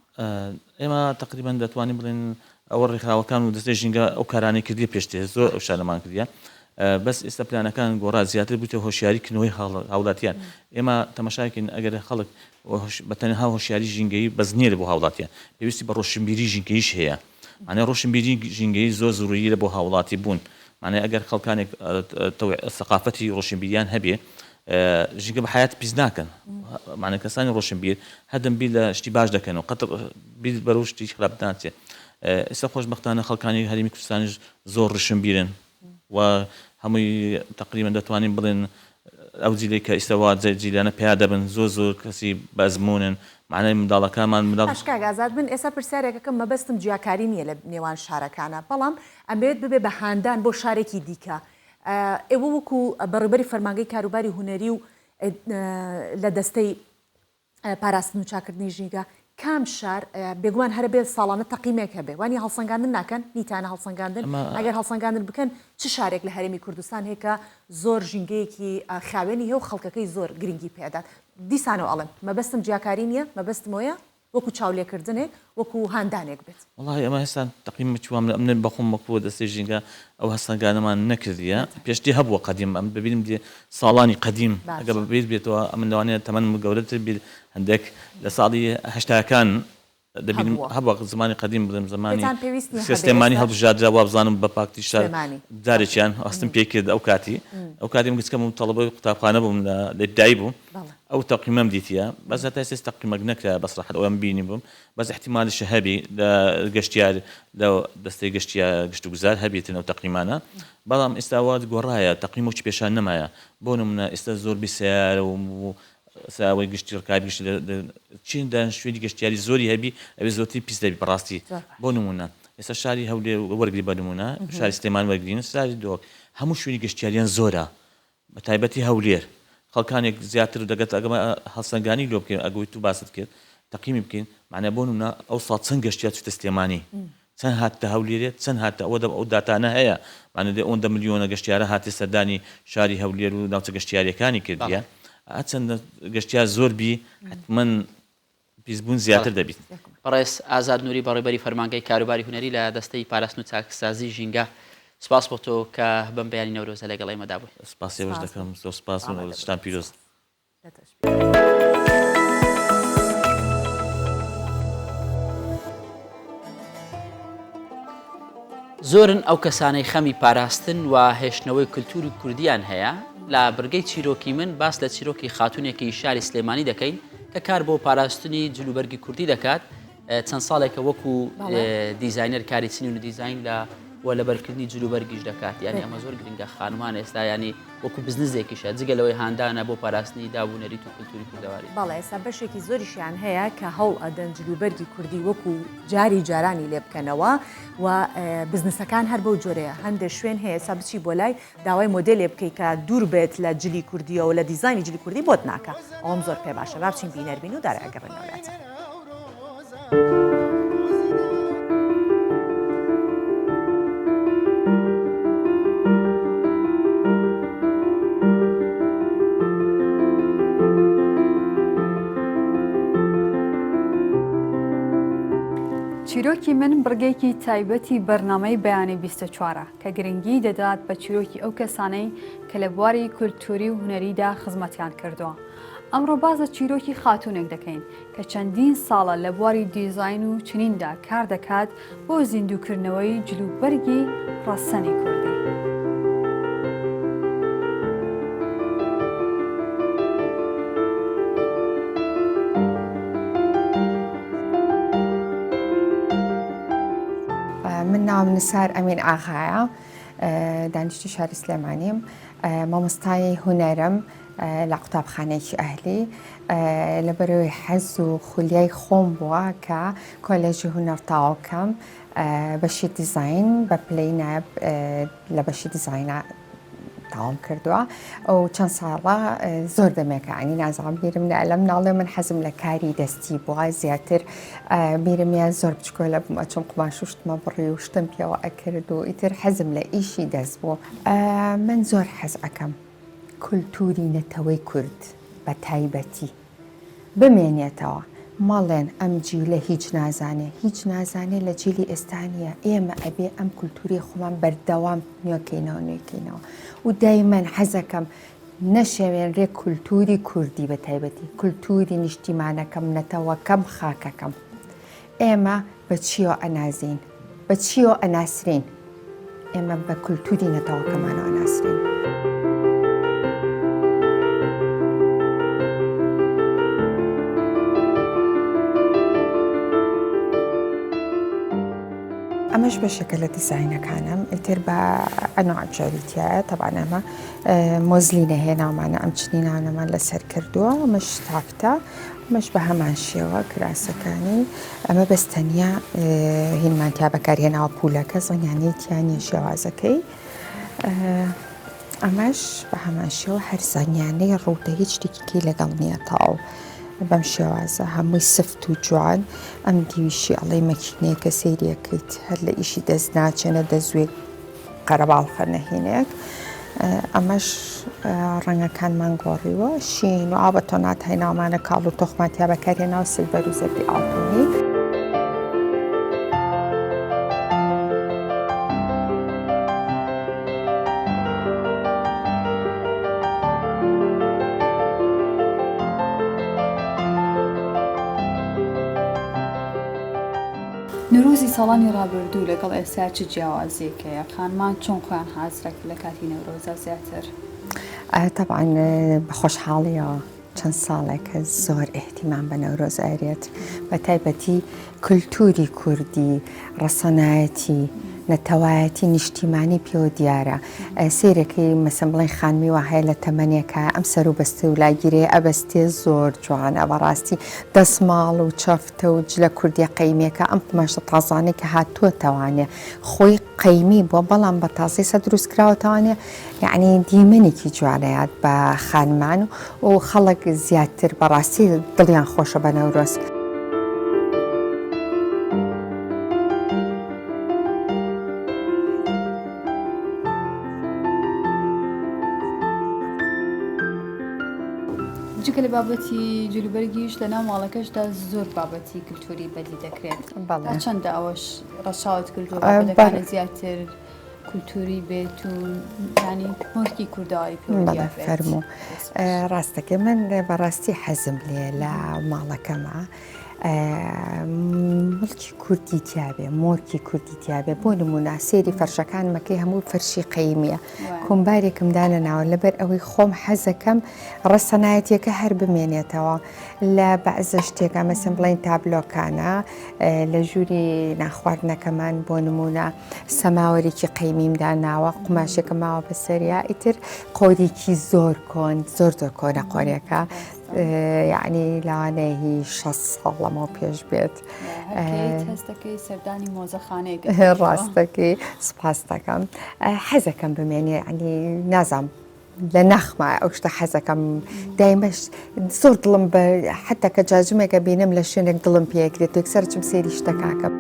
Speaker 14: ئێمە تەقریبەن دەتوانین بڵێین ئەوە ڕێکخراوەکان و دەستەی ژینگە ئەو کارانەی کردیە پێشتر زۆر ئەو شتانەمان کردیە. بەس ئێستا پلانەکان گۆڕا زیاتر بوویتە هۆشیاری کردنەوەی هاوڵاتیان ئێمە تەمەشاکەین ئەگەر خەڵک بە تەنها هۆشیاری ژینگەیی بەس نییە بۆ هاوڵاتیان پێویستی بە ڕۆشنبیری ژینگەییش هەیە معنای ڕۆشنبیری ژینگەیی زۆر زروریە بۆ هاوڵاتی بوون معنای ئەگەر خەڵکانێک سەقافەتی ڕۆشنبیریان هەبێ ژینگە بە حیات پیس ناکەن معنی کەسانی ڕۆشنبیر هەردەم بیر لە شتی باش دەکەن و قەت بیر بەرەو شتی خراپ ناچێت ئێستا خۆشبەختانە خەڵکانی هەرێمی کوردستانیش زۆر ڕشنبیرن و هەمووی تەقریبەن دەتوانین بڵێن ئەو جیلەی کە ئیستا وا جیلانە پیا دەبن زۆر زۆر کەسی بە ئەزموونن مەعنای منداڵەکانمان منداڵ.
Speaker 2: باش کاک ئازاد من ئێستا پرسیارێک ئەکەم مەبەستم جیاکاری نییە لە نێوان شارەکانا بەڵام ئەمەوێت ببێ بە هاندان بۆ شارێکی دیکە ئێوە وەکو بەڕێوبەری فەرمانگەی کاروباری هونەری و لە دەستەی پاراستن و چاکردنی ژینگە کام شار بێگومان هەرە بێ ساڵانە تەقیمێک هەبێ وانی هەڵسەنگاندن ناکەن نیتانە هەڵسەنگاندن ئەگەر هەڵسەنگاندن بکەن چ شارێک لە هەرێمی کوردستان هەیە کە زۆر ژینگەیەکی خاوێنی هەیە و خەڵکەکەی زۆر گرنگی پێدات دیسانەوە ئەڵێم مەبەستم جیاکاری نییە مەبەستمەوەیە وەکو چاولێکردنێک وەکو هاندانێک بێت.
Speaker 14: وەڵاهی ئەمە هێستا تەقیمم چوام لە ئەمن بەخۆم وەکو دەستەی ژینگە ئەو هەستەنگانەمان نەکردیە پێشتری هەبووە قەدیم ئەمن بەبیرم دێ ساڵانی قەدیم ئەگەر بە بیر بێتەوە ئەمن لەوانەیە تەمەنم گەورەتر بیت هەندێک لە ساڵی هەشتاکان دەبینم هەبووە زمانی قەدیم بڵێم زمانی سلێمانی هەڵبژاردرا وابزانم بە پاکتی شار جارێکیان هەستم پێ کرد ئەو کاتی ئەو کاتی من گچکەم تەڵەبەی قوتابخانە بووم لە ئیبتدایی بووم ئەو تەقیمەم دیتیە بەس هەتا ئێستا تەقیمەک نەکرایە بەس ڕەحەت ئەوەم بینی بووم بەس احتیمالیشە هەبی لە گەشتیار لە دەستەی گەشتیا گشت و گوزار هەبیتن ئەو تەقیمانە بەڵام ئێستا وا گۆڕایە تەقیم وەکی پێشان نەمایە بۆ نمونە ئێستا زۆربەی سەیارە و ساوەی گشتی ڕکابی گشتی لە چین دان شوێنی گەشتیاری زۆری هەبی ئەوێ زۆرترین پیس دەبی بەڕاستی بۆ نمونە ئێستا شاری هەولێر وەرگری بە نمونە شاری سلێمان وەرگرین شاری دۆک هەموو شوێنی گەشتیاریان زۆرە بە تایبەتی هەولێر خەڵکانێک زیاتر دەگەت ئەگەمە هەڵسەنگانی لۆ بکەین ئەگەوی تو باست کرد تەقیمی بکەین معنی بۆ نمونە ئەو ساڵ چەند گەشتیار چوتە سلێمانی چەند هاتتە هەولێرێ چەند هاتتە ئەوە ئەو داتانە هەیە معنی دێ ئەوەندە ملیۆنە گەشتیارە هاتێ سەردانی شاری هەولێر و ناوچە گەشتیاریەکانی کردیە هەرچەندە گەشتیار زۆر بی حتمەن پیسبوون زیاتر دەبیت.
Speaker 1: بەڕێز ئازاد نوری بەڕێوبەری فەرمانگەی کاروباری هونەری لە دەستەی پاراستن و چاکسازی ژینگە سپاس بۆ تۆ کە بەم بەیانی نەورۆزە لەگەڵ ئێمەدا بووی.
Speaker 14: سپاسی ئێوەش دەکەم زۆر سپاس و نەورۆزتان پیرۆز.
Speaker 1: زۆرن ئەو کەسانەی خەمی پاراستن و هێشتنەوەی کلتوری کوردیان هەیە، لە بڕگەی چیرۆکی من باس لە چیرۆکی خاتونێکی شاری سلێمانی دەکەین کە کار بۆ پاراستنی جلوبەرگی کوردی دەکات، چەند ساڵێکە وەکو دیزاینەر کاری چنین و دیزاین لە و لەبەرکردنی جلوبەرگیش دەکات یانی ئەمە زۆر گرنگە خانمان ئێستا ینی وەکو بزنزێکیشە جگە لەوەی هاندانە بۆ پاراستنی داب و نەریت و کلتوری کوردەواری.
Speaker 2: بەڵێ ئێستا بەشێکی زۆریشیان هەیە کە هەوڵ ئەدەن جلوبەرگی کوردی وەکو جاری جارانی لێ بکەنەوە و بزنسەکان هەر بەو جۆرەیە هەندێ شوێن هەیە ئێستا بچی بۆ لای داوای مۆدێلێ بکەی کە دوور بێت لە جلی کوردیەوە لە دیزاینی جلی کوردی بۆت ناکا ئەوەم زۆر پێ باشە با بچین بینەر بین و دارە ئەگەڕێنەوە لاتان.
Speaker 15: چیرۆکی من بڕگەیەکی تایبەتی بەرنامەی بەیانی 24 ە کە گرنگی دەدات بە چیرۆکی ئەو کەسانەی کە لە بواری کولتووری و هونەریدا خزمەتیان کردووە. ئەمڕۆ باس لە چیرۆکی خاتوونێک دەکەین کە چەندین ساڵە لە بواری دیزاین و چنیندا کار دەکات بۆ زیندووکردنەوەی جلوبەرگی ڕەسەنی کوردی.
Speaker 16: من ناوم نسار ئەمین ئاغایە دانیشتی شاری سلێمانیم مامۆستای هونەرم لە قوتابخانەیەکی ئەهلی لەبەرەوەی حەز و خولیای خۆم بووە کە کۆلێژی هونەر تەواو کەم بەشی دیزاین بە پلەی نایب لە بەشی دیزاینا تەواوم کردووە ئەو چەند ساڵە زۆر دەمێکە ئەنی نازانم بیرم لە لەم ناڵێ من حەزم لە کاری دەستی بووە زیاتر بیرم یا زۆر بچکۆلە بووم ئەچم قوماش و شتمە بڕی و شتم پێوە ئەکرد و ئیتر حەزم لە ئیشی دەست بوو من زۆر حەز ئەکەم کولتووری نەتەوەی کورد بە تایبەتی بمێنێتەوە. مەڵێن ئەم جیلە هیچ نازانێ، هیچ نازانێ لە جیلی ئێستا نییە، ئێمە ئەبێ ئەم کولتوری خۆمان بەردەوام نوێکەینەوە نوێکەینەوە و دایمەن حەزەکەم نەشێوێنرێ کولتوری کوردی بە تایبەتی کولتوری نیشتیمانەکەم نەتەوەکەم خاکەکەم ئێمە بە چیەوە ئەنازین بە چیەوە ئەناسرین ئێمە بە کولتوری نەتەوەکەمانەوە ئەناسرین. ئەمەش بەشێکە لە دیزاینەکانم ئیتر بە ئەنوع جۆری تایە تەبعەن ئەمە مۆزلینە هێناومانە ئەم چنینانەمان لەسەر کردووە ئەمەش تافتە ئەمەش بە هەمان شێوە کراسەکانی ئەمە بەس تەنیا هینمان تیا بەکارهێناوە پولەکە زەنگانەی تیا نیە شێوازەکەی ئەمەش بە هەمان شێوە هەر زەنگانەی ڕووتە هیچ شتێکی کەی لەگەڵ نییە تاو بەم شێوازە هەمووی سفت و جوان ئەم دیویشی ئەڵێ مەکینەیەکە سەیریەکەیت هەر لە ئیشی دەست ناچێنە دەزوێک قەرەباڵخە نەهینێک ئەمەش ڕەنگەکانمان گۆڕیوە شین و ئاو بە تۆنات هەیناومانە کاڵ و تۆخمان تیا بەکارهێناوە سلڤەر و زەردی ئاڵتونی.
Speaker 15: نەورۆزی ساڵانی ڕابردوو لەگەڵ ئێستا چ جیاوازیەک هەیە؟ خانمان چۆن خۆیان حازرەکرد لە کاتی نەورۆزا زیاتر؟
Speaker 16: تەبعەن بە خۆشحاڵیەوە چەند ساڵێکە زۆر ئیهتیمام بە نەورۆز ئەرێت بە تایبەتی کولتوری کوردی ڕەسەنایەتی نەتەوایەتی نیشتیمانی پێوە دیارە سەیرەکەی مەسەن بڵێن خانمی وا هەیە لە تەمەنێکا ئەم سەر و بەستە و لاگیرەیە ئەبەستێ زۆر جوانە بەڕاستی دەسماڵ و چەفتە و جلە کوردیە قەیمیەکە ئەم قوماشە تازانەی کە هاتووەتەوانێ خۆی قەیمی بووە بەڵام بە تازەی سە دروست کراوەتەوانێ یعنی دیمەنێکی جوانەیات بە خانمان و خەڵک زیاتر بەڕاستی دڵیان خۆشە بە نەورۆز.
Speaker 15: جگە لە بابەتی جلوبەرگیش لە ناو ماڵەکەشدا زۆر بابەتی کلتوری بەدی دەکرێت تا چەندە ئەوەش ڕەچاوت کردووە بابەتەکانت زیاتر کولتوری بێت و ینی مۆرکی کوردەواری پێوە دیار بێت.
Speaker 16: فەرموو ڕاستەکەی من بەڕاستی حەزم لێ لە ماڵەکەمە مڵکی کوردی تیاابێ مۆرکی کوردی تیاابێ بۆ نمونە سێری فەرشەکان مەکەی هەموو فەرشی قەیمیە کۆمبارێکم دانەناوە لەبەر ئەوەی خۆم حەزەکەم ڕەسەنایەتیەکە هەر بمێنێتەوە لە بەعزە شتێکا مەسەن بڵێن تابلۆکانە لە ژووری ناخواردنەکەمان بۆ نمونە سەماوەرێکی قەیمیم داناوە قوماشێکە ماوە بەسەریا ئیتر قۆریکی زۆر کۆن زۆر زۆر کۆنە قۆرێکە یعنی لەوانەیە هی 6 ساڵ لەمەوە پێش بێت
Speaker 15: هەستەکەی سەردانی مۆزەخانەیەک
Speaker 16: ڕاستەکەی سپاس دەکەم حەزەکەم بمێنێ ینی نازانم لە ناخما ئەو شتە حەزەکەم دایمەش زۆر دڵم بە حتا کە جاجمێکە بینم لە شوێنێک دڵم پێکرێت یەکسەر چم سەیری شتەکەکەم.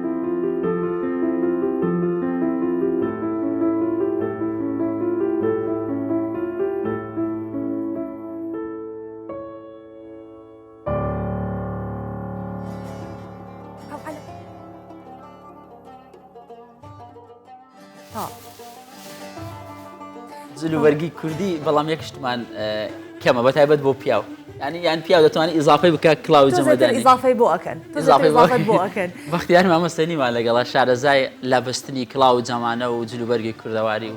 Speaker 1: جلوبەرگی کوردی بەڵام یەک شتمان کەمە بە تایبەت بۆ پیاو ینی یان پیاو دەتوانێت ئیزافەی بکە کلااوی جەمەدانی
Speaker 2: ئیزافەی بۆ ئەکەن ئیزافەی بۆ ئەکەن
Speaker 1: بەختیار مامۆستەنیمان لەگەڵە شارەزای لابەستنی کلااو و جەمانە و جلوبەرگی کوردەواری و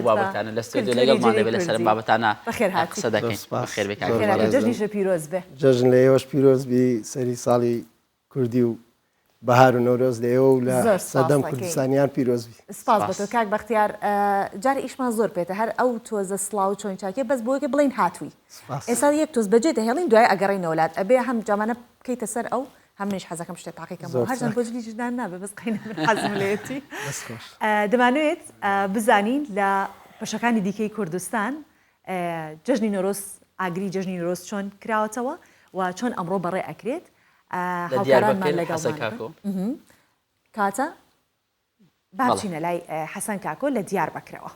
Speaker 1: بابەتانە لە ستۆدیۆ لەگەڵمان دەبێت لەسەر بابەتانە قسە دەکەین بەخێر بێ کاک
Speaker 2: جەژنیشە پیرۆز بێ
Speaker 17: جەژن لە ئێوەش پیرۆز بی سەری ساڵی کوردی و بەهار و نەورۆز لە ئێوە و لە سەردەم کوردستانیان پیرۆز بی.
Speaker 2: سپاس بۆ تۆ کاک بەختیار جارێ ئیشمان زۆر پێتە هەر ئەو تۆزە سڵاو و چۆنی چاکیە بەس بۆیەکە بڵێین هاتووی ئێستا یەک تۆز بەجێ دەهێڵین دوای ئەگەڕێینەوە لات ئەبێ هەم جامانە بکەیتە سەر ئەو هەم منیش حەزەکەم شتێ تاقی کەمەوە هەرچەند بۆ جلی ژنان نابێ بەس قەینە من حەزم لێیەتی دەمانەوێت بزانین لە بەشەکانی دیکەی کوردستان جەژنی نەورۆز ئاگری جەژنی نەورۆز چۆن کراوەتەوە و چۆن ئەمڕۆ بەڕێ ئەکرێت
Speaker 1: لە
Speaker 2: هاوکارانمان
Speaker 1: دیاربەکر حەسەن
Speaker 2: لەگەڵمان
Speaker 1: کاکۆ.
Speaker 2: کاتە با
Speaker 1: بەڵێ.
Speaker 2: بچینە لای حەسەن کاکۆ لە دیاربەکرەوە.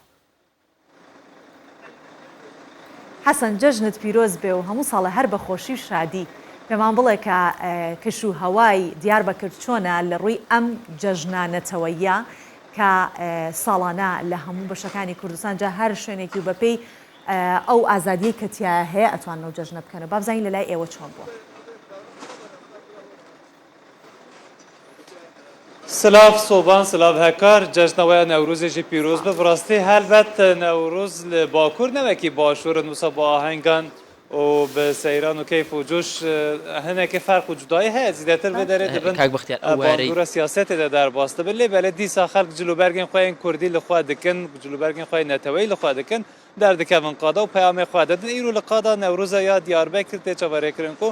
Speaker 2: حەسەن جەژنت پیرۆز بێ و هەموو ساڵێ هەر بە خۆشی و شادی. پێمان بڵێ کە کەش و هەوای دیاربەکر چۆنە لە ڕووی ئەم جەژنە نەتەوەییە کە ساڵانە لە هەموو بەشەکانی کوردستان جا هەر شوێنێکی و بەپێی ئەو ئازادیەی کە تیایا هەیە ئەتوانن ئەو جەژنە بکەنەوە با بزانین لەلای ئێوە چۆن بووە.
Speaker 3: سلاڤ سۆبان سلاڤ هەکار جەژنە وەیا نەورۆزێ ژی پیرۆز بێ بڕاستی هەلبەت نەورۆز لە باکور نەوەکی باشورن وسا بە ئاهەنگان و بە سەیران و کەیف و جۆش هەنێکێ فەرق و جودایی هەیە زیدەتر ڤێ دەرێ دبن
Speaker 1: کاک بەختیار ئەو وایەرەی.
Speaker 3: باندورە سیاسەتێ دە دەرباس دبن لێ بەلێ دیسا خەلک جل و بەرگێن خوەیên کوردی لە خوە دکن جل و بەرگێن خوەی نەتەوەیی لە خوە دکن دەردکەڤن قادا و پەیامێ خوە ددن ئیرو لە قادا نەورۆزە یا دیاربەکر تێ چاڤەرێکرن کو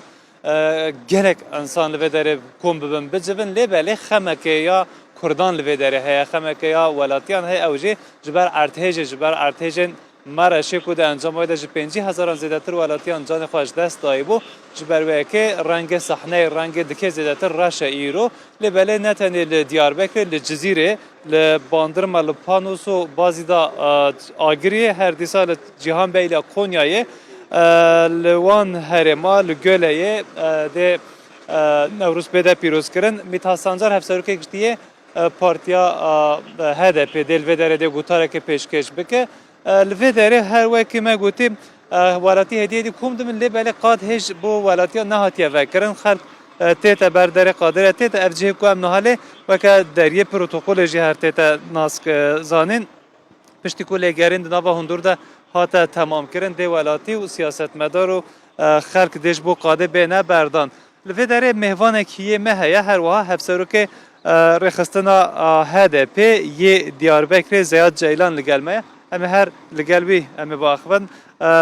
Speaker 3: گەلەک ئینسان لە ڤێ دەرێ کۆم ببن بجڤن لێ بەلێ خەمەکێ یا کوردان لە ڤێ دەرێ هەیە خەمەکێ یا وەلاتیان هەیە ئەو ژی ji ber erdhêjê ji ber erdhêjên Mereşê ku di encama wê de ji 50 hezaran zêdetir welatiyan canê xwe ji dest dayîbû, ji ber wê yekê rengê sahneyê rengê dikê zêdetir reş e îro. Lê belê ne tenê li Diyarbekirê, li Cizîrê, li Bandirma, li Panos û Bazîda Agiriyê her dîsa li Cîhanbeyliya Konyayê li wan herêma li Göleyê dê Newroz bê de pîrozkirin. Mîthat Sancar Hevserokê Giştî yê Partiya HDP'ê dê li vê derê dê gotarekê pêşkêş bike. Li vê derê her wekî me gotî welatî hêdî hêdî kom dibin lê belê qad hêj bo welatiyan nehatiye vekirin. Xelk tête ber derê qadê re tête ev cihê ku em niha lê weke deriyê protokolê jî her tête nas zanîn. Piştî ku lêgerîn di nava hundir de hate temamkirin dê welatî û siyasetmedar û xelk dê ji bo qadê bêne berdan. Li vê derê mêvanekî yê me heye her wiha hevserokê rêxistina HDP'ê yê Diyarbekirê Zeyad Ceylan li gel me ye. Em ê her li gel wî em ê biaxivin.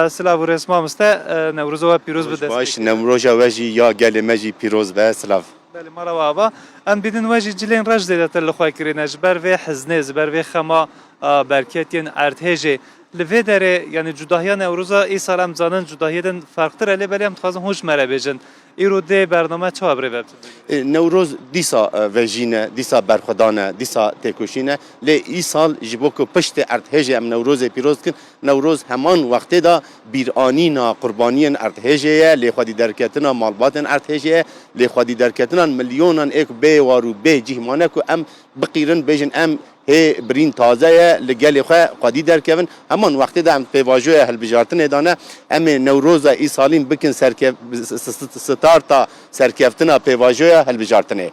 Speaker 3: Silav û rêz mamoste, Newroza we pîroz be dest pê
Speaker 18: Baş, Newroja we jî ya gelê me jî pîroz be. Silav.
Speaker 3: Belê mala we ava. Em bînin we jî cilên reş zêdetir li xwe kirîne ji ber vê hiznê, ji ber vê xema berketiyên erdhêjê. Li vê derê yanî cudahiya Newroza îsal em dizanin cudahiyê din ferqtir e lê belê em dixwazin hûn ji me re bêjin. Îro dê bername çawa bi rê ve biçe?
Speaker 18: Newroz dîsa vejîn e, dîsa berxwedan e, dîsa têkoşîn e. Lê îsal ji bo ku piştê erdhêjê em Newrozê pîroz dikin, Newroz heman wextê de bîranîna qurbaniyên erdhêjê ye, lê xwedîderketina malbatên erdhêjê ye, lê xwedîderketinan milyonan ê ku bê war û bê cîh mane ku em biqîrin bêjin em Hê birîn taze ye, li gelê xwe xwedî derkevin. Heman wextê de em pêvajoya hilbijartinê de ne. Em ê Newroza îsalîn bikin starta serkeftina pêvajoya hilbijartinê.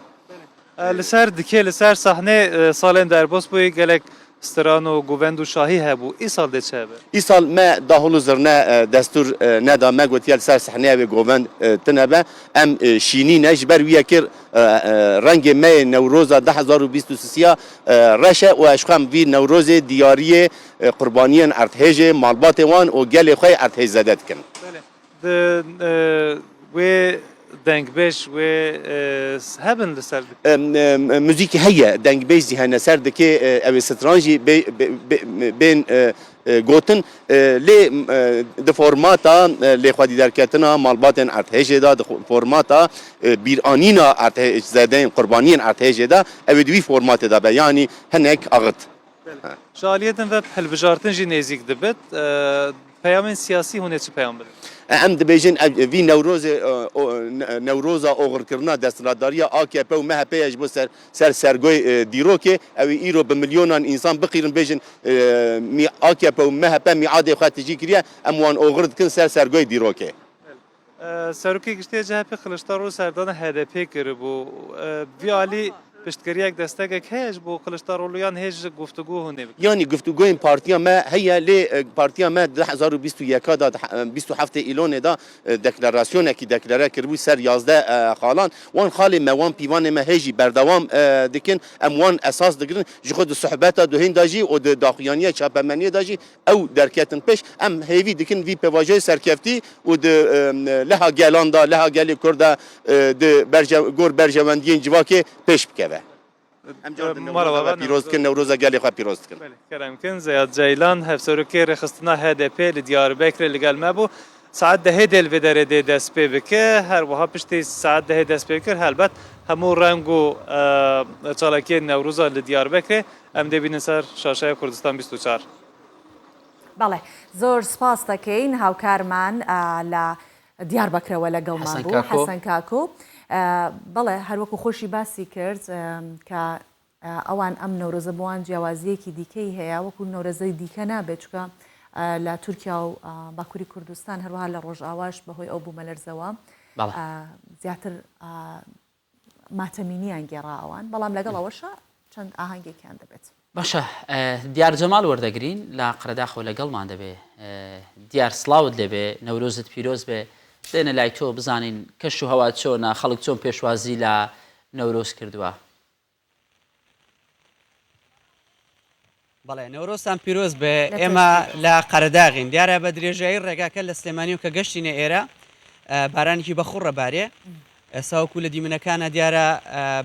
Speaker 3: Li ser dikê, li ser sahnê salên derbas bûyî gelek stran û govend û şahî hebû. Îsal dê çi hebe?
Speaker 18: Îsal me dahol û zirne destûr neda. Me gotiye li ser sahnê ew ê govend tune be. Em şînî ne ji ber wî yekê Rengê me yê Newroza 2023 ya reş e û ez ji xwe em vî Newrozê diyariyê qurbaniyên erdhêjê, malbatên wan û gelê xwe yê erdhêjzede dikin.
Speaker 3: Belê. Di wê dengbêj wê hebin li ser dikê?
Speaker 18: Muzîk heye, dengbêj jî hene ser dikê, ew ê stran jî bên Gotin, Lê di formata lêxwedîderketina malbatên erdhêjê de, di formata bîranîna erdhêjzedeyên, qurbaniyên erdhêjê de ew ê di wî formatê de be, yanî hinek axit.
Speaker 3: Ji aliyê din ve hilbijartin jî nêzîk dibit. Peyamên siyasî hûn ê çi peyam bidin?
Speaker 18: Em dibêjin ev vî Newrozê Newroza oxirkirina desthilatdariya akp û MHP'ê ye ji bo ser Ser sergoyê dîrokê ew ê îro bi milyonan însan biqîrin bêjin akp û MHP mîadê xwe tijî kiriye, em wan oxir dikin ser sergoyê dîrokê.
Speaker 3: Serokê Giştî yê CHP'ê Kiliçdaroglu serdana HDP'ê kiribû. Bi vî alî piştgiriyek, destekek heye ji bo Kiliçdaroglu yan hêj guftûgo hûn ê bikin?
Speaker 18: Yanî guftûgoyên partiya me heye lê partiya me 2021 de 27 Îlonê de deklerasyonekî deklere kiribû ser 11 xalan. Wan xalên me, wan pîvanên me hê jî berdewam dikin. Em wan esas digirin. Ji xwe di sohbeta duhên de jî û di daxuyaniya çapemeniyê de jî ew derketin pêş. Em hêvî dikin vî pêvajoyê serkeftî û di leha gelan de, leha gelê Kurd de di gor berjewendiyên civakê pêş bikeve. Em car din Newroza we pîroz dikin, Newroza gelê xwe pîroz dikin.
Speaker 3: Kerem kin, Zeyad Ceylan, Hevserokê Rêxistina HDP'ê li Diyarbekirê li gel me bû. Saet dehê dê li vê derê dê dest pê bike. Her wiha piştî saet dehê dest pê kir helbet hemû reng û çalakiyên Newroza li Diyarbekirê em dê bînin ser şaşeya Kurdistan 24.
Speaker 2: Belê, zor spas dekeyn hawkarman لە. دیاربەکرەوە لەگەڵمان بوو حەسەن کاکۆ. بەڵێ هەروەکو خۆشی باسی کرد کە ئەوان ئەم نەورۆزە بۆوان جیاوازییەکی دیکەی هەیە وەکو نەورەزەی دیکە نابێت چونکە لە تورکیا و باکوری کوردستان هەروەها لە ڕۆژئاواش بەهۆی ئەو بوومەلەرزەوە زیاتر ماتەمینیان گێڕا ئەوان بەڵام لەگەڵ ئەوەشا چەند ئاهەنگێکیان دەبێت.
Speaker 1: باشە دیار جەمال وەردەگرین لە قەرەداخەوە لەگەڵمان دەبێ دیار سڵاوت لێبێ نەورۆزت پیرۆز بێ دێنە لای تۆ بزانین کەش و هەوا چۆنە خەڵک چۆن پێشوازی لە نەورۆز کردووە.
Speaker 19: بەڵێ نەورۆزتان پیرۆز بێ ئێمە لە قەرەداغین دیارە بە درێژایی ڕێگاکە لە سلێمانی و کە گەشتینە ئێرە بارانێکی بەخوڕە بارێ ئێساوەکو لە دیمنەکانە دیارە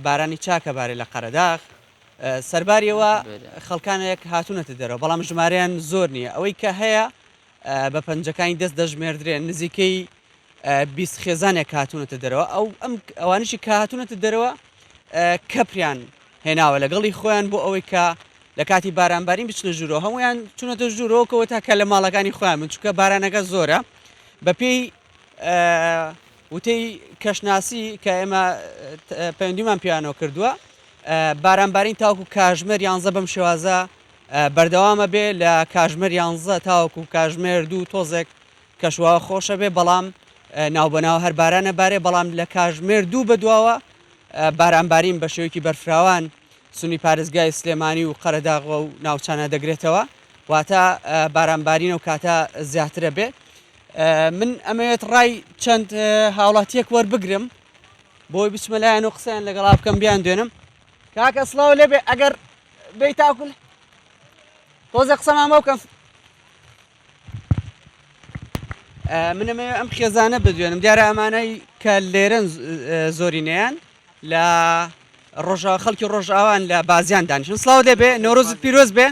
Speaker 19: بارانی چاکە بارێ لە قەرەداغ سەرباریەوە خەڵکانێک هاتوونەتە دەرەوە بەڵام ژمارەیان زۆر نییە ئەوەی کە هەیە بە پەنجەکانی دەست دەژمێردرێن نزیکەی 20 خێزانێک هاتوونەتە دەرەوە ئەو ئەم ئەوانشی کە هاتوونەتە دەرەوە کەپریان هێناوە لەگەڵی خۆیان بۆ ئەوەی کە لە کاتی بارانبارین بچنە ژوورەوە هەمویان چونەتە ژوورەوەکەوە تا کە لە ماڵەکانی خۆیان بن چونکە بارانەکە زۆرە بەپێی وتەی کەشناسی کە ئێمە پەیوەندیمان پێیانەوە کردووە بارانبارین تاوەکو کاژمێر یانزە بەم شێوازە بەردەوامە بێ لە کاژمێر یانزە تاوەکو کاژمێر دوو تۆزێک کەشوهەوا خۆشە بێ بەڵام ناوبەناو هەر بارانە بارێ بەڵام لە کاژمێر دوو بەدواوە بارانبارین بە شێوەیەکی بەرفراوان سنووری پارێزگای سلێمانی و قەرەداغ و ناوچانە دەگرێتەوە واتە بارانبارین و کاتە زیاترە بێ من ئەمەوێت ڕای چەند هاوڵاتیەک وەربگرم بۆی بچمە لایەن و قسەیان لەگەڵا بکەم بیان دوێنم کاکە سڵاو لێبێ ئەگەر بێی تاکو تۆزێ قسەمان بۆ بکەم من ئەمەوێ ئەم خێزانە بدوێنم دیارە ئەمانەی کە لێرەن زۆرینەیان لە ڕۆژا خەڵکی ڕۆژئاوان لە بازیان دانیشن سڵاو دەبێ نەورۆزت پیرۆز بێ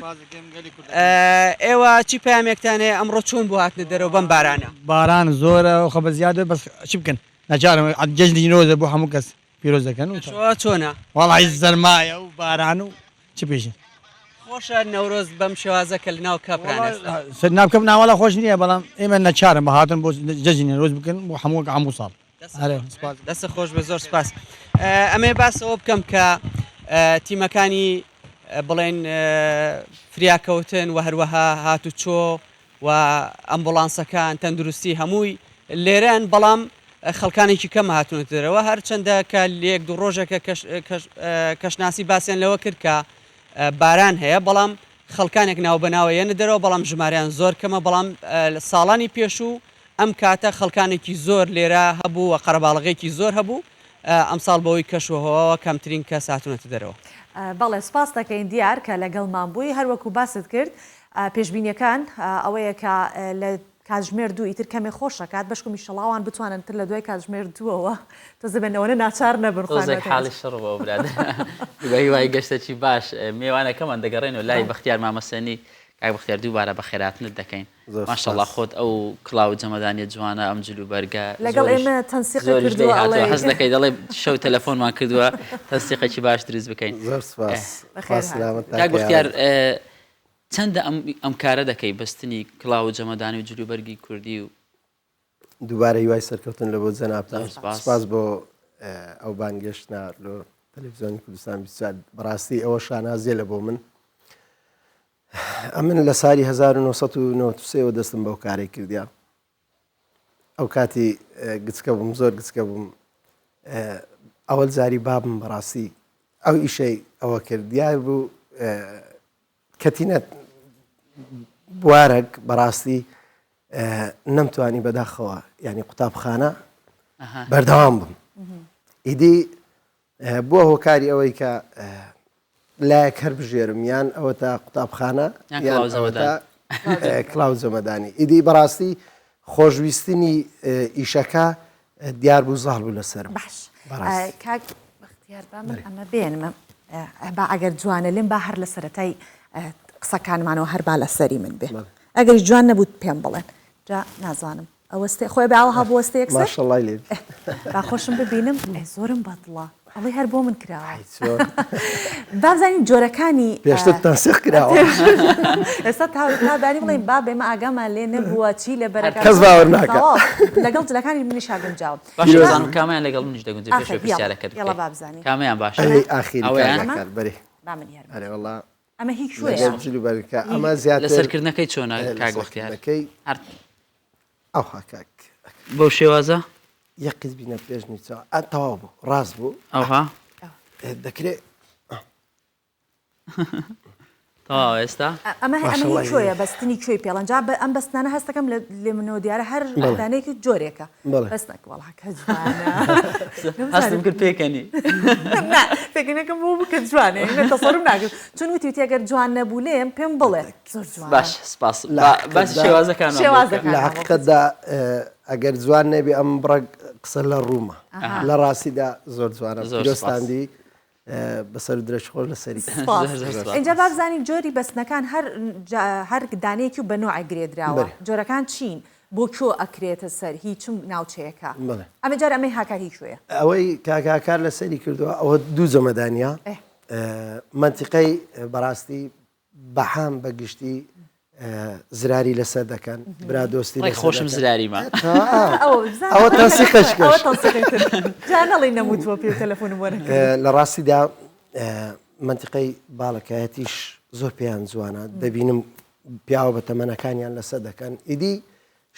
Speaker 19: ئێوە چی پامێکتان هەیە ئەمڕۆ چۆن بۆ هاتنە دەرەوە بەم بارانە
Speaker 20: باران زۆرە خۆ بە زیادە بەس چی بکەن ناچارم جەژنی نەورۆزە بۆ هەموو کەس پیرۆز دەکەن و
Speaker 19: کەشوهەوا چۆنە؟
Speaker 20: وەڵی زەرمایە و باران و چ پێشن
Speaker 19: خۆشە نەورۆز بەم شێوازە کە لەناو کەپران ئێستا.
Speaker 20: سەر ناو کەپ ناوەڵا خۆش نییە بەڵام ئێمە نەچارن بە هاتن بۆ جەژنی نەورۆز بکەن بۆ هەموو وەک هەموو ساڵ. ئەرێ سپاس.
Speaker 19: دەستت خۆش بێ زۆر سپاس. ئەمەوێ باس ئەوە بکەم کە تیمەکانی بڵێن فریاکەوتن و هەروەها هاتوچۆ و ئەمبوڵانسەکان، تەندروستی هەمووی لێرەن، بەڵام خەڵکانێکی کەم هاتوونەتە دەرەوە، هەرچەندە کە لە یەک دوو ڕۆژێکە کەشناسی باسیان لەوە کرد کە باران هەیە، بەڵام خەڵکانێک ناوبەناوە یەنە دەرەوە، بەڵام ژمارەیان زۆر کەمە، بەڵام ساڵانی پێشوو ئەم کاتە خەڵکانێکی زۆر لێرە هەبوو و قەرەباڵغێکی زۆر هەبوو، ئەمساڵ بەهۆی کەشوهەواوە کەمترین کەس هاتوونەتە دەرەوە.
Speaker 2: بەڵێ سوپاست دەکەین دیار کە لەگەڵمان بووی، هەروەکو باست کرد پێشبینیەکان ئەوەیە کە لە کاتژمێر دوو ئیتر کەمێ خۆش ئەکات بەشکم ئیشەڵا ئەوان بتوانن تر لە دوای کاتژمێر دووەوە تۆزێ بێن ئەوەنە ناچار نەبن خۆیان
Speaker 1: تۆزێک حاڵی شڕ بووە برادەر بە هیوای گەشتەکی باش مێوانەکەمان دەگەڕێنەوە لای بەختیار مامەسەنی کاک بەختیار دووبارە بەخێراتنت دەکەین ماشەڵا خۆت ئەو کڵاو جەمەدانیە جوانە ئەم جل و بەرگە
Speaker 2: لەگەڵ ئێمە تەنسیقی کردووە ئەڵێ
Speaker 1: هەست دەکەی دەڵێ شەو تەلەفۆنمان کردووە تەنسیقێکی باش دروست بکەین
Speaker 17: زۆر سپاس
Speaker 1: کاک بەختیار چەندە ئەم ئەم کارە دەکەی بەستنی کڵاو و جەمەدانی و جلوبەرگی کوردی و.
Speaker 17: دووبارە هیوای سەرکەوتن لە بۆ جەنابتان سپاس بۆ ئەو بانگێشتە لۆ تەلەفزیۆنی کوردستان 24 بەڕاستی ئەوە شانازیە لە بۆ من ئەمن لە ساری 1993ەوە دەستم بەو کارەی کردیا ئەو کاتی گچکە بووم زۆر گچکە بووم ئەوەل جاری بابم بەڕاستی ئەو ئیشەی ئەوە کرد دیار بوو کەتینە بوارەک بەڕاستی نەمتوانی بەداخەوە ینی قوتابخانە بەردەوام بم ئیدی بووە هۆکاری ئەوەی کە لایەک هەر بژێرم یان ئەوەتا قوتابخانە یان ئەوەتا کڵاو جەمەدانی ئیدی بەڕاستی خۆشویستنی ئیشەکە دیار بوو زاڵ بوو لەسەرم
Speaker 2: باش کاک بەختیار با من ئەمە بێنمە با ئەگەر جوانە لێم با هەر لە سەرەتای قسەکانمانەوە هەر با لەسەری من بێ ئەگەریش جوان نەبوو پێم بڵێن جا نازانم ئەوەستێ خۆی بە ئاوها بوەستێ یەکسەر
Speaker 17: ماشەڵڵای لێ
Speaker 2: با خۆشم ببینم زۆرم بەدڵە. ئەڵێ هەر بۆ من کراوە. بابزانین جۆرەکانی
Speaker 17: پێشتر تەنسیق کراوە.
Speaker 2: ئێستا تا بانی بڵێین بابە ئێمە ئاگامان لێ نەبووە چی لە بەرەکە
Speaker 17: کەس باوەڕ ناکا.
Speaker 2: لەگەڵ جلەکانی منیشا گونجاوە.
Speaker 1: باشە بزانم کامیان لەگەڵ منیش دەگونجێ پێش ئەوەی پرسیارەکەت
Speaker 2: بکەی. یەڵا بابزانین.
Speaker 1: کامیان باشە؟
Speaker 17: ئەوەی ئاخیری
Speaker 1: ئەوەیان؟
Speaker 17: کاکە بەرێ.
Speaker 2: با من یارم.
Speaker 17: ئەرێ وەڵا.
Speaker 2: ئەمە هی کوێیە؟
Speaker 17: لەگەڵ جل و بەرگەکە ئەمە زیاتر
Speaker 1: لەسەرکردنەکەی چۆنە کاک بەختیار؟
Speaker 17: لەسەرکردنەکەی ئەوها کاک.
Speaker 1: بەو شێوازە؟
Speaker 17: یەک قیز بینە پێش نیچە ئە تەواو بوو ڕاست بوو
Speaker 1: ئەوها
Speaker 17: دەکرێ
Speaker 1: تەواو ئێستا
Speaker 2: ئەمە ئەمە هی کوێیە بەستنی کوێی پێڵەن جا ئەم بەستنانە هەستەکەم لە لێ منەوە دیارە هەر دانەیەکی جۆرێکە بەس نەک وەڵا کە جوانە
Speaker 1: هەستم کرد پێکەنی
Speaker 2: نا پێکەنەکەم بۆ بوو کە جوانە نە تەسەورم ناکرد چون وتی وتی ئەگەر جوان نەبوو لێم پێم بڵێ زۆر جوانە
Speaker 1: باش سپاس باسی شێوازەکان
Speaker 2: شێوازەکان
Speaker 17: لە حەقیقەتدا ئەگەر جوان نەبی ئەم بڕە قسە لە ڕوومە لە ڕاستیدا زۆر جوانە پیرۆزتان بی بەسەر درێژ خۆش لەسەری
Speaker 2: ئینجا با بزانین جۆری بەستنەکان هەر هەر دانەیەکی و بە نۆعێک گرێدراوە جۆرەکان چین بۆ کوێ ئەکرێتە سەر هی چ ناوچەیەکە ئەمە جار ئەمەی هاکار هی کوێیە؟
Speaker 17: ئەوەی کاک هاکار لەسەری کردووە ئەوە دوو جەمەدانە مەنتیقەی بەڕاستی بەعام بە گشتی زراری لەسەر دەکەن برادۆستی
Speaker 1: ڕێک خۆشم زراریمە
Speaker 17: ئەوە تەنسیقش
Speaker 2: نەموتووە پێ تەلەفۆنم وەرە
Speaker 17: لە ڕاستیدا مەنتیقەی باڵەکایەتیش زۆر پێیان جوانە دەبینم پیاوە بە تەمەنەکانیان لەسەر دەکەن ئیدی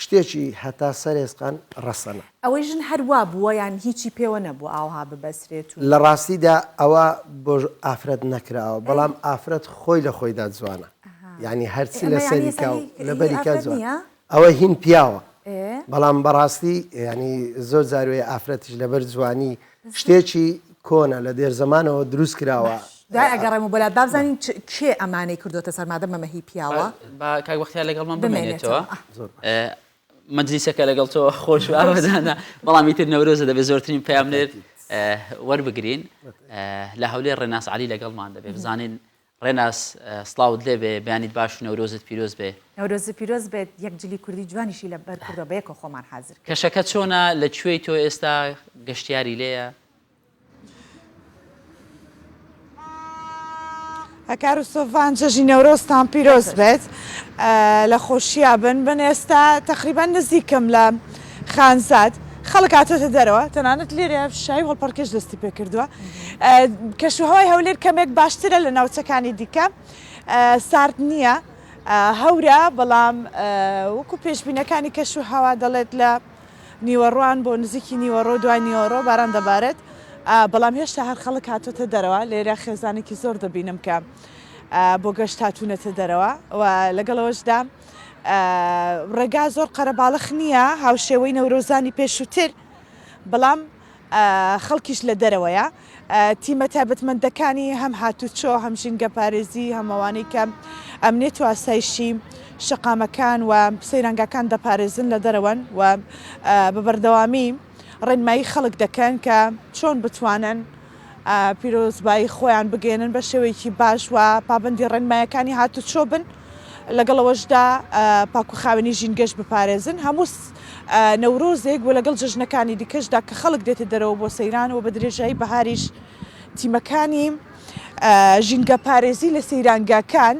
Speaker 17: شتێکی هەتا سەر ئێسقان ڕەسەنە.
Speaker 2: ئەوەی ژن هەر وا بووە یان هیچی پێوە نەبووە ئاوها ببەسرێت و.
Speaker 17: لە ڕاستیدا ئەوە بۆ ئافرەت نەکراوە بەڵام ئافرەت خۆی لە خۆیدا جوانە یانی هەرچی لە سەری کا و لە بەری کا جوانە ئەوە هین پیاوە بەڵام بەڕاستی یانی زۆر جار وەیە ئافرەتیش لەبەر جوانی شتێکی کۆنە لە دێر زەمانەوە دروست کراوە.
Speaker 2: دوای ئەگەڕێمەوە بۆ لات با بزانین کێ ئەمانەی کردۆتە سەر مادەم ئەمە هی پیاوە.
Speaker 1: با کاک بەختیار لەگەڵمان بمێنێتەوە. مەجلیسەکە لەگەڵ تۆ خۆش و ئاوەدانە بەڵام ئیتر نەورۆزە دەبێت زۆرترین پەیامنێر وەربگرین لە هەولێر ڕێناس عەلی لەگەڵمان دەبێت بزانین ڕێناس سڵاوت لێبێ بەیانیت باش و نەورۆزت پیرۆز بێ.
Speaker 2: نەورۆزت پیرۆز بێت یەک جلی کوردی جوانیشی لە بەر کردوە بەیەکەوە خۆمان حازر کرد.
Speaker 1: کەشەکە چۆنە لە کوێی تۆ ئێستا گەشتیاری لێیە؟
Speaker 21: هەکار و سۆڤان جەژنی نەورۆزتان پیرۆز بێت لە خۆشیا بن من ئێستا تەقریبەن نزیکم لە خانزاد خەڵک هاتۆتە دەرەوە تەنانەت لێرە شای هەڵپەڕکێش دەستی پێکردووە کەشوهەوای هەولێر کەمێک باشترە لە ناوچەکانی دیکە سارد نییە هەورە بەڵام وەکو پێشبینەکانی کەش و هەوا دەڵێت لە نیوەڕوان بۆ نزیکی نیوەڕۆ دوای نیوەڕۆ باران دەبارێت بەڵام هێشتا هەر خەڵک هاتۆتە دەرەوە لێرە خێزانێکی زۆر دەبینم کە بۆ گەشت هاتوونەتە دەرەوە و لەگەڵەوەشدا ڕێگا زۆر قەرەباڵخ نییە هاوشێوەی نەورۆزانی پێشووتر بەڵام خەڵکیش لە دەرەوەیە تیمە تایبەتمەندەکانی هەم هاتوچۆ هەم ژینگەپارێزی هەم ئەوانەی کە ئەمنیەت و ئاسایشی شەقامەکان و سەیرانگاکان دەپارێزن لە دەرەوەن و بە بەردەوامی ڕێنمایی خەڵک دەکەن کە چۆن بتوانن پیرۆزبایی خۆیان بگەێنن بە شێوەیەکی باش و پابندی ڕێنمایەکانی هاتوچۆ بن لەگەڵ ئەوەشدا پاک و خاوێنی ژینگەش بپارێزن هەموو نەورۆزێک و لەگەڵ جەژنەکانی دیکەشدا کە خەڵک دێتە دەرەوە بۆ سەیران و بە درێژایی بەهاریش تیمەکانی ژینگەپارێزی لە سەیرانگاکان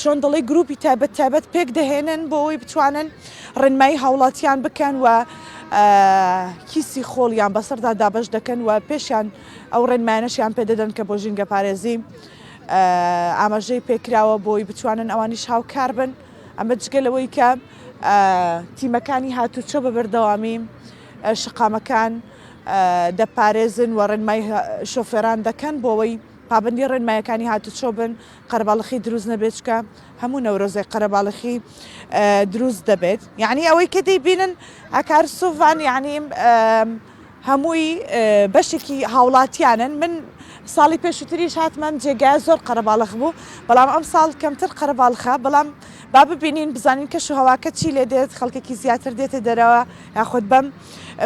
Speaker 21: چۆن دەڵێ گروپی تایبەت تایبەت پێک دەهێنن بۆ ئەوەی بتوانن ڕێنمایی هاوڵاتیان بکەن و کیسی خۆڵیان بەسەردا دابەش دەکەن و پێشیان ئەو ڕێنمایانەشیان پێدەدەن کە بۆ ژینگەپارێزی ئاماژەی پێکراوە بۆی بتوانن ئەوانیش هاوکار بن ئەمە جگە لەوەی کە تیمەکانی هاتوچۆ بە بەردەوامی شەقامەکان دەپارێزن و ڕێنمای شۆفێران دەکەن بۆ ئەوەی پابەندی ڕێنمایەکانی هاتوچۆ بن قەرەباڵخی دروست نەبێت چکە هەموو نەورۆزێک قەرەباڵخی دروست دەبێت یعنی ئەوەی کە دەیبینن ئەکار سوڤان یعنی هەمووی بەشێکی هاوڵاتیانن من ساڵی پێشووتریش هاتمە ئەم جێگایە زۆر قەرەباڵخ بوو بەڵام ئەم ساڵ کەمتر قەرەباڵخە بەڵام با ببینین بزانین کەش و هەواکە چی لێ دێت خەڵکێکی زیاتر دێتە دەرەوە یاخود بەم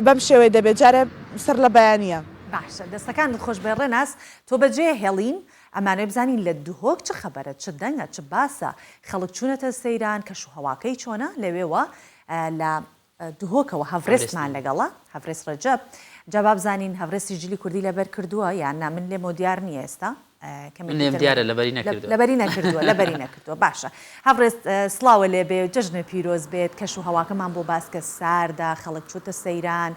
Speaker 21: بەم شێوەیە دەبێت جارێ سەر لە بەیانییە.
Speaker 2: باشە دەستەکانت خۆش بێ ڕێناس تۆ بەجێ هێڵین ئەمانەوێ بزانین لە دهۆک چ خەبەرە چ دەنگە چ باسە خەڵک چوونەتە سەیران کەش و هەواکەی چۆنە لەوێوە لە دهۆکەوە هەڤرێستمان لەگەڵە، هەڤرێست ڕەجەب. جا با بزانین هەڤرێستیش جلی کوردی لەبەر کردووە یان نا من لێمەوە دیار نییە ئێستا
Speaker 1: من لێم دیارە لەبەری نەکردووە.
Speaker 2: لەبەری نەکردووە لەبەری نەکردووە باشە هەڤرێست سڵاوە لێ بێ جەژنە پیرۆز بێت کەش و هەواکەمان بۆ باس کە ساردە خەڵک چووتە سەیران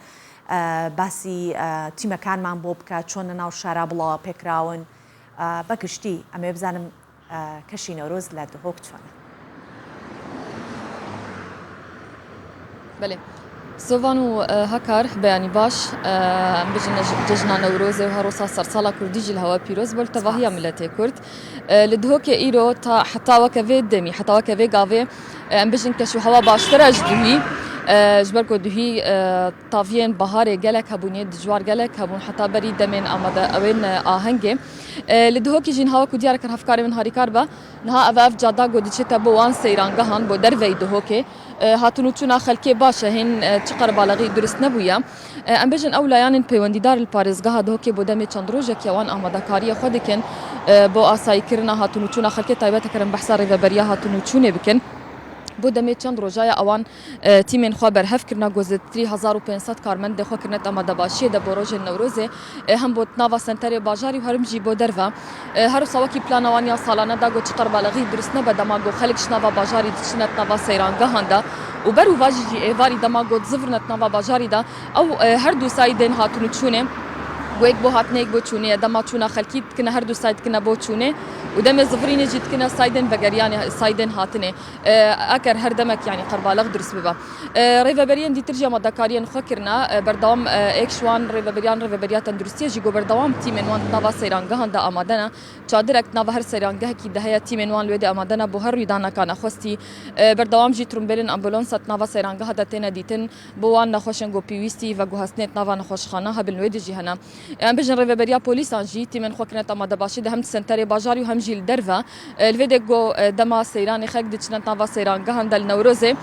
Speaker 2: باسی تیمەکانمان بۆ بکە چۆن لە ناو شارا بڵاوە پێکراون بە گشتی ئەمەوێ بزانم کەشی نەورۆز لە دهۆک چۆنە؟
Speaker 4: بەێ سۆڤان و هەکار بەیانی باش بژن جەژنا نەورۆزێ و هەروسا سەرساڵا کوردی ژی هەوا پیرۆز بۆل تەواهیا ملەتێ کورد لە دهۆکێ ئیرۆ تا حتاوەکە vê demî حتاوەکە vê gavê em bijin keş û hewa baştir e ji duhî ji ber ku duhî taviyên biharê gelek hebûnê dijwar gelek hebûn heta berî demên amade ewên ahengê Li Duhokê jî niha wekû diyar kir hevkarê min harîkar be. Niha ev ev cada ku diçête bo wan seyrangehan bo derveyî Duhokê. Hatin û çûna xelkê baş e hên çi qerebalixî durist nebûye. Em bêjin ew layanên peywendîdar li parêzgeha Duhokê bo demê çend rojek ye wan amadekariyê xwe dikin bo asayîkirina hatin û çûna xelkê taybet heker em behsa rêveberiya hatin û çûnê bikin. Bo demê çend roja ye ewan Tîmên xwe berhev kirina ku zêdetirî 1500 karmendê xwe kirine temadebaşiyê de bo rojên Newrozê hem bo nava senterê bajarî û herim jî bo derve. Her wisa wekî plana wan ya salane da ku çi qerbalixî dirust nebe dema ku xelk ji nava bajarî diçine di nava seyrangehan de û ber û vajî jî êvarî dema ku dizivirine di nava bajarî de ew her du saydên hatin û çûnê ku yek bo hatinê yek bo çûnê ye dema çûna xelkî dikine her du sayd dikine bo çûnê û demê zivirînê jî dikine saydên vegeriyanê saydên hatinê. Eger her demek yanî qerbalix dirust bibe. Rêveberiyên dîtir jî amadekariyên xwe kirine. Berdewam êk ji wan rêveberiyan Rêveberiya Tenduristiyê jî got berdewam tîmên wan di nava seyrangehan de amade ne. Çadirek di nava her seyrangehekî de heye tîmên wan li wê de amade ne bo her rûydaneka nexwestî. Berdewam jî trombêlên ambulonsa di nava seyrangeha de têne dîtin bo wan nexweşên ku pêwîstî veguhestinê di nava nexweşxana hebin li wê de jî hene. Em bijin rêveberiya polîsan jî tîmên xwe kirine temadebaşî de hem di senterê bajarî û hem jî li derve. Li vê dê ku dema seyranê xelk diçine nava seyrangehan de li Newrozê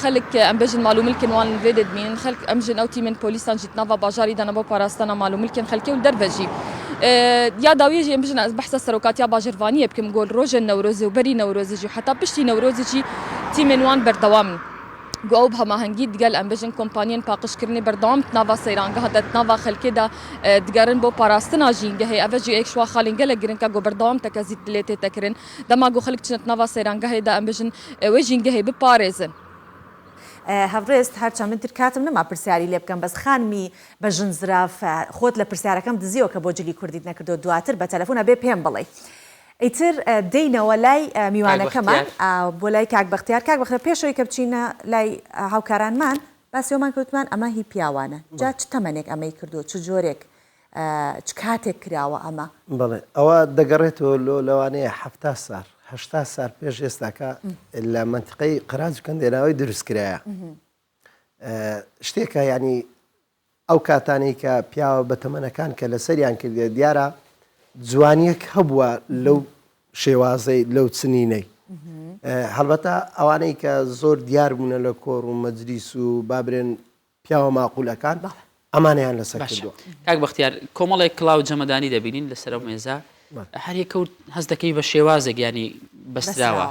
Speaker 4: xelk em bijin mal û milkên wan li vê dê dimînin. Xelk em jin ew tîmên polîsan jî di nava bajarî de ne bo parastina mal û milkên xelkê û li derve jî. Ya dawiyê jî em bijin ez behsa serokatiya bajêrvaniyê bikim ku li rojên Newrozê û berî Newrozê jî û heta piştî Newrozê jî tîmên wan berdewam in. Ku ew bi hemahengî digel em bijin kompaniyên paqijkirinê berdewam di nava seyrangeha de di nava xelkê de digerin bo parastina jîngehê. Ev e jî yek ji wan xalên gelek giring e ku berdewam tekezî di dilê tête kirin. Dema ku xelk çine di nava seyrangehê de em bijin wê jîngehê biparêzin.
Speaker 2: Hevrêz herçend min tirkatim nema pirsyarî lê bikem bes xanimî bejin zirav xot li pirsyarەکەم دزیەوە کە بۆ جلی کوردیت نەکردووە دواتر بە تەلەفۆن ئەبێ پێم بڵێی. ئیتر دێینەوە لای میوانەکەمان بۆ لای کاک بەختیار. کاک بەختیار پێش ئەوەی کە بچینە لای هاوکارانمان باسی ئەومان کرد وتمان ئەمە هی پیاوانە جا چ تەمەنێک ئەمەی کردووە چ جۆرێک چ کاتێک کراوە ئەمە؟
Speaker 17: بەڵێ ئەوە دەگەڕێتەوە لۆ لەوانەیە 70 سار هەشتا سار پێش ئێستاکە لە مەنتیقەی قەراج و کەندێناوەی دروست کرایە شتێکە یانی ئەو کاتانەی کە پیاوە بەتەمەنەکان کە لەسەریان کردیە دیارە جوانیەک هەبووە لەو شێوازەی لەو چنینەی هەڵبەتە ئەوانەی کە زۆر دیار بوونە لە کۆڕ و مەجلیس و بابرێن پیاوە ماقولەکان ئەمانەیان لەسەر کردووە.
Speaker 1: کاک بەختیار کۆمەڵێک کڵاو جەمەدانی دەبینین لەسەر ئەو مێزە هەر یەکە و هەست دەکەی بە شێوازێک ینی بەستراوە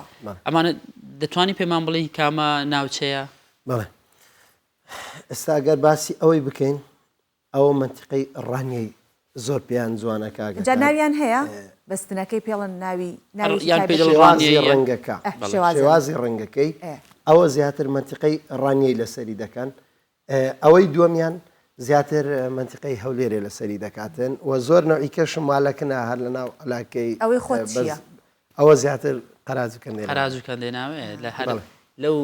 Speaker 1: ئەمانە دەتوانی پێمان بڵێی کامە ناوچەیە؟
Speaker 17: بەڵێ ئێستا گەر باسی ئەوەی بکەین ئەوە مەنتیقەی ڕانیەی زۆر پێیان جوانە کاک
Speaker 2: جا ناویان هەیە بەستنەکەی پێڵن ناوی
Speaker 1: یان پێی دەڵێن
Speaker 17: شێوازی ڕەنگەکە شێوازی ڕەنگەکەی ئەوە زیاتر مەنتیقەی ڕانیەی لەسەری دەکەن ئەوەی دووەمیان زیاتر مەنتیقەی هەولێرێ لەسەری دەکاتن و زۆر نەوعی کەشم وا لەکنە هەر لەناو عەلاکەی
Speaker 2: ئەوەی خۆت چییە؟
Speaker 17: ئەوە زیاتر قەراج و کەندێناوێ.
Speaker 1: قەراج و کەندێناوێ لە هەر لەو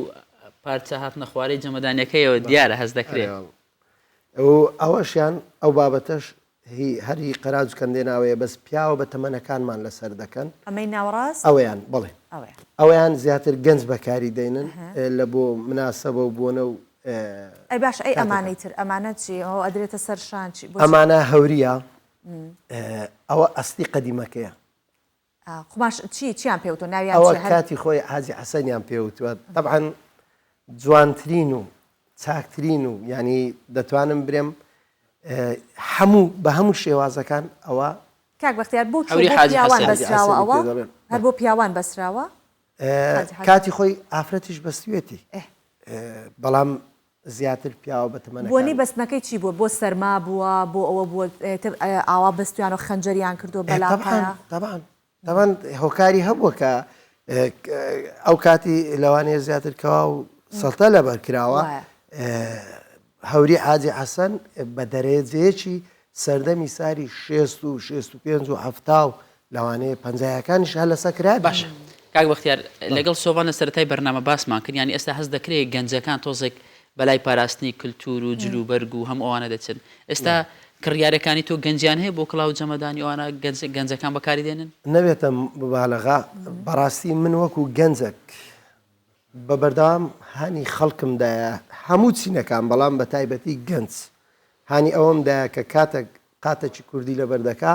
Speaker 1: پارچە هاتنە خوارەی جەمەدانیەکەیەوە دیارە هەست دەکرێ.
Speaker 17: و ئەوەشیان ئەو بابەتەش هی هەر هی قەراج و کەندێناوەیە بەس پیاوە بە تەمەنەکانمان لەسەر دەکەن.
Speaker 2: ئەمەی ناوەڕاست؟
Speaker 17: ئەوەیان بەڵێ ئەوەیان زیاتر گەنج بەکاری دەینن لە بۆ مناسەبە و بۆنە و
Speaker 2: ئەی باش ئەی ئەمانەی تر ئەمانە چی ئەوە ئەدرێتە سەر شان چی
Speaker 17: ئەمانە هەوریە ئەوە ئەسلی قەدیمەکەیە.
Speaker 2: قوماش چی چیان پێ وتوە ناویان
Speaker 17: ئەوە چیە هەر کاتی خۆی حاجی حەسەنیان پێ وتوە تەبعەن جوانترین و چاکترین و یانی دەتوانم برێم هەموو بە هەموو شێوازەکان ئەوە
Speaker 2: کاک بەختیار بۆ
Speaker 1: هەوری
Speaker 2: بۆ
Speaker 1: حاجی
Speaker 2: پیاوان
Speaker 1: حەسەن.
Speaker 17: حاجی
Speaker 2: بەسراوە
Speaker 17: حەسەنی
Speaker 2: ئەوە
Speaker 17: پێ دەڵێن
Speaker 2: هەر بۆ پیاوان بەسراوە حاجی حەسەن
Speaker 17: کاتی خۆی ئافرەتیش بەستوێتی
Speaker 2: ئێ.
Speaker 17: بەڵام. زیاتر پیاوە بە تەمەنەکان.
Speaker 2: بۆنەی بەستنەکەی چی بووە؟ بۆ سەرما بووە؟ بۆ ئەوە بووە ئیتر ئاوا بەستویانەوە خەنجەریان کردووە بە لاقەیە؟
Speaker 17: تەبعەن تەبعەن هۆکاری هەبووە کە ئەو کاتی لەوانەیە زیاتر کەوا و سەڵتە لەبەر کراوە هەوری حاجی حەسەن بە دەرەجەیەکی سەردەمی ساری شێست و 65 و هەفتا و لەوانەیە پەنجایەکانیش هەر لەسەر کرابێ.
Speaker 1: باشە کاک بەختیار لەگەڵ سۆڤان لە سەرەتای بەرنامە باسمان کرد یانی ئێستا هەست دەکرێت گەنجەکان تۆزێک بەلای پاراستنی کلتور و جل و بەرگ و هەموو ئەوانە دەچن ئێستا کڕیارەکانی تۆ گەنجیان هەیە بۆ کڵاو جەمەدانی ئەوانە گەنجەکان بەکاری دێنن؟
Speaker 17: نەبێتە مبالغە بەڕاستی من وەکو گەنجەک بە بەردەوام هانی خەڵکم دایە هەموو چینەکان بەڵام بە تایبەتی گەنج هانی ئەوەم دایە کە کاتێک قاتەکی کوردی لەبەر دەکا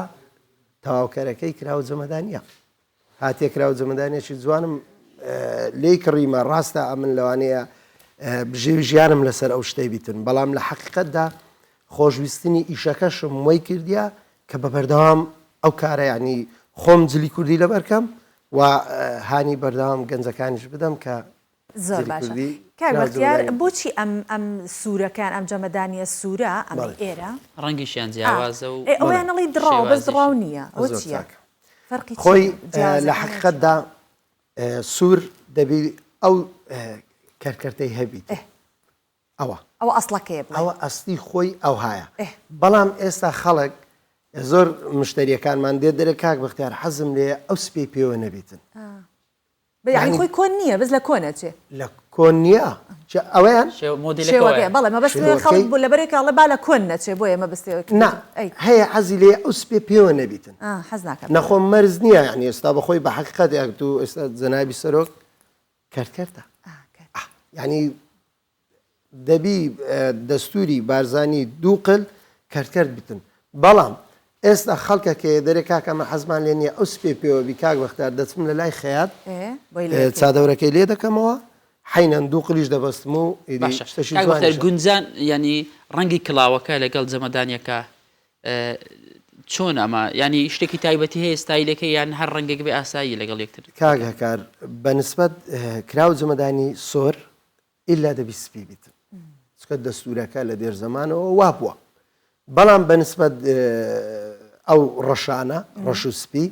Speaker 17: تەواوکەرەکەی کراوە جەمەدانیە هاتیە کراوە جەمەدانێکی جوانم لێی کڕیمە ڕاستە ئەمن لەوانەیە بژێوی ژیانم لەسەر ئەو شتەی بیتن بەڵام لە حەقیقەتدا خۆشویستنی ئیشەکەشم وەی کردیە کە بە بەردەوام ئەو کارە یعنی خۆم جلی کوردی لەبەرکەم و هانی بەردەوام گەنجەکانیش بدەم کە
Speaker 2: زۆر باشە کاک بەختیار بۆچی ئەم ئەم سوورەکان ئەم جەمەدانیە سوورە ئەم ئێرە
Speaker 1: ڕەنگیشیان جیاوازە و
Speaker 2: ئەویان ئەڵی دڕاو بەس دڕاو نییە ئەوە چییە فەرقی
Speaker 17: خۆی لە حەقیقەتدا سوور دەبی ئەو کەرکەرتەی هەبیت ئەوە
Speaker 2: ئەوە ئەسڵەکەیە بڵێ
Speaker 17: ئەوە ئەسلی خۆی ئەوهایە بەڵام ئێستا خەڵک زۆر مشتریەکانمان دێت دەرێ کاک بەختیار حەزم لێ ئەو سپی پێوە نەبیتن
Speaker 2: یانی خۆی کۆن نییە بەس لە کۆن ئەچێ.
Speaker 17: لە کۆن نییە چ ئەوەیان؟
Speaker 2: شێوەکەیە بەڵێ مەبەستم ئەوەیە خەڵک بۆ لەبەرێک ئەڵێ با لە کۆن نەچێ بۆیە مەبەستی ئەوەی
Speaker 17: نا هەیە حەزی لێیە ئەو سپێ پێوە نەبیتن
Speaker 2: حەز ناکا
Speaker 17: نەخۆ مەرج نییە یانی ئێستا بەخۆی بە حەقیقەت تو ئێستا جەنابی سەرۆک کەرت کەرتە یانی دەبی دەستوری بارزانی دووقل کەرت کەرت بتن بەڵام ئێستا خەڵکە کە دەرێ کاکە ئەمە حەزمان لێ نییە ئەو سپێ پێوە بی کاک بەختیار دەچم لە لای خەیات چادەورەکەی لێ دەکەمەوە حینەن دووقلیش دەبەستم و ئیدی
Speaker 1: باشە
Speaker 17: شتەشی
Speaker 1: کاک بەختیار
Speaker 17: جوانیشە.
Speaker 1: گونجان یانی ڕەنگی کڵاوەکە لەگەڵ جەمەدانیەکە چۆن ئەمە یانی شتێکی تایبەتی هەیە ستایلەکەی یان هەر ڕەنگێک بێ ئاساییە لەگەڵ یەکتر؟
Speaker 17: کاک هەکار بە نسبەت کراو جەمەدانی سۆر ئیلا دەبی سپی بیتن چونکە دەستورەکە لە دێر زەمانەوە وا بووە بەڵام بە نسبەت ئەو ڕەشانە ڕەش و سپی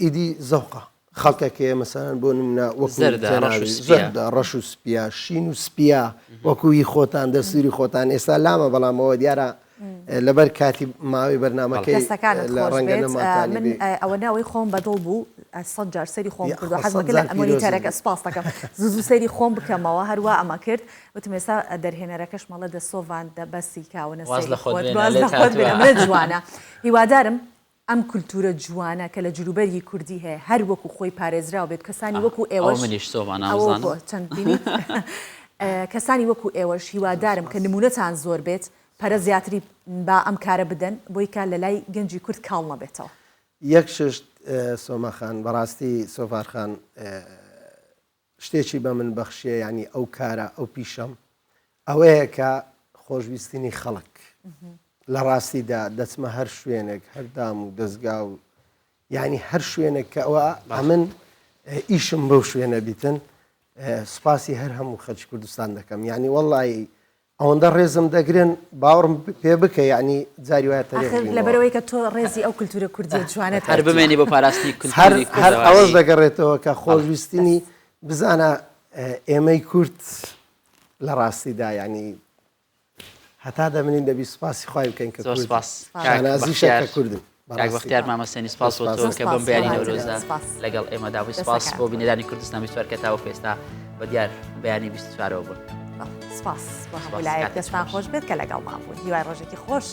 Speaker 17: ئیدی زەوقە خەڵکەکەیە مەسەلەن بۆ نمونە وەکو
Speaker 1: زەردە ڕەش و
Speaker 17: جەنابی
Speaker 1: سپیە
Speaker 17: زەردە ڕەش و سپیە شین و سپیە وەکو هی خۆتان دەستوری خۆتان ئێستا لامە بەڵام ئەوە دیارە لەبەر کاتی ماوەی بەرنامەکەی
Speaker 2: دەستەکانت
Speaker 17: لە
Speaker 2: خۆش
Speaker 17: ڕەنگە
Speaker 2: بێت
Speaker 17: نەمانتوانی
Speaker 2: من
Speaker 17: بێ
Speaker 2: ئەوە ناوەی خۆم بەدڵ بوو سەد جار سەیری خۆم
Speaker 17: یاخوا
Speaker 2: کردووە
Speaker 17: سەد
Speaker 2: حەزمەکە لە
Speaker 17: جار پیرۆزت
Speaker 2: مۆنیتەرەکە
Speaker 17: بێت.
Speaker 2: سپاس دەکەم زوو زوو سەیری خۆم بکەمەوە هەروا ئەمە کرد وتم ئێستا دەرهێنەرەکەشم ئەڵێ دە سۆڤان دە بەسی کاوەنە
Speaker 1: واز
Speaker 2: سەیری
Speaker 1: لە خۆت
Speaker 2: خۆت
Speaker 1: بێنە
Speaker 2: واز
Speaker 1: لێت
Speaker 2: لە خۆت بێنە
Speaker 1: هاتووە.
Speaker 2: منە جوانە هیوادارم ئەم کولتوورە جوانە کە لە جلوبەرگی کوردی هەیە هەر وەکو خۆی پارێزراو بێت کەسانی وەکو
Speaker 1: ئەوە
Speaker 2: ئێوەش
Speaker 1: منیش سۆڤان
Speaker 2: ئەوە
Speaker 1: نازانم.
Speaker 2: بۆ چەند بینیت کەسانی وەکو ئێوەش هیوادارم کە نمونەتان زۆر بێت پەرە زیاتری با ئەم کارە بدەن بۆی کە لە لای گەنجی کورد کاڵ نەبێتەوە.
Speaker 17: یەک شت سۆما خان بەڕاستی سۆڤار خان شتێکی بە من بەخشیە یانی ئەو کارە ئەو پیشەم ئەوەیە کە خۆشویستنی خەڵک لە ڕاستیدا دەچمە هەر شوێنێک هەر دام و دەستگا و یعنی هەر شوێنێک کە ئەوە ئەمن ئیشم بەو شوێنە بیتن سوپاسی هەر هەموو خەلکی کوردستان دەکەم یعنی وەڵی ئەوەندە ڕێزم دەگرن باوەڕم پێ بکە یعنی جاری وایە تەریق
Speaker 2: ئاخر
Speaker 17: بینەوە.
Speaker 2: لەبەرئەوەی کە تۆ ڕێزی ئەو کلتورە کوردیە جوانەت
Speaker 1: هەر
Speaker 2: گرتووە.
Speaker 1: بمێنی بۆ پاراستنی
Speaker 17: هەر
Speaker 1: کلتوری
Speaker 17: هەر ئەوەش
Speaker 1: کوردەواری.
Speaker 17: دەگەڕێتەوە کە خۆشویستنی بزانە ئێمەی کورد لە ڕاستیدا یعنی هەتا دەمرین دەبی سوپاسی خوای بکەین کە
Speaker 1: زۆر
Speaker 17: کوردین.
Speaker 1: سپاس کاک
Speaker 17: شانازیشە
Speaker 1: بەختیار
Speaker 17: کە کوردن
Speaker 1: کاک
Speaker 17: بەڕاستی.
Speaker 1: بەختیار مامەسێنی سپاس بۆ
Speaker 17: سپاس.
Speaker 1: تۆ کە بەم
Speaker 2: سپاس
Speaker 1: بەیانی
Speaker 2: سپاس
Speaker 1: نەورۆزە
Speaker 2: سپاس.
Speaker 1: لەگەڵ ئێمەدا بووی سپاس
Speaker 2: دەستەکانت
Speaker 1: بۆ بینەرانی کوردستان 24 کە تاوەکو ئێستا بە دیار بەیانی 24 ەوە بوون.
Speaker 2: سپاس بۆ هەموو
Speaker 1: سپاس
Speaker 2: لایەک
Speaker 1: کاتێکی
Speaker 2: دەستان
Speaker 1: خۆش.
Speaker 2: خۆش بێت کە لەگەڵمان بوون هیوای ڕۆژێکی خۆش.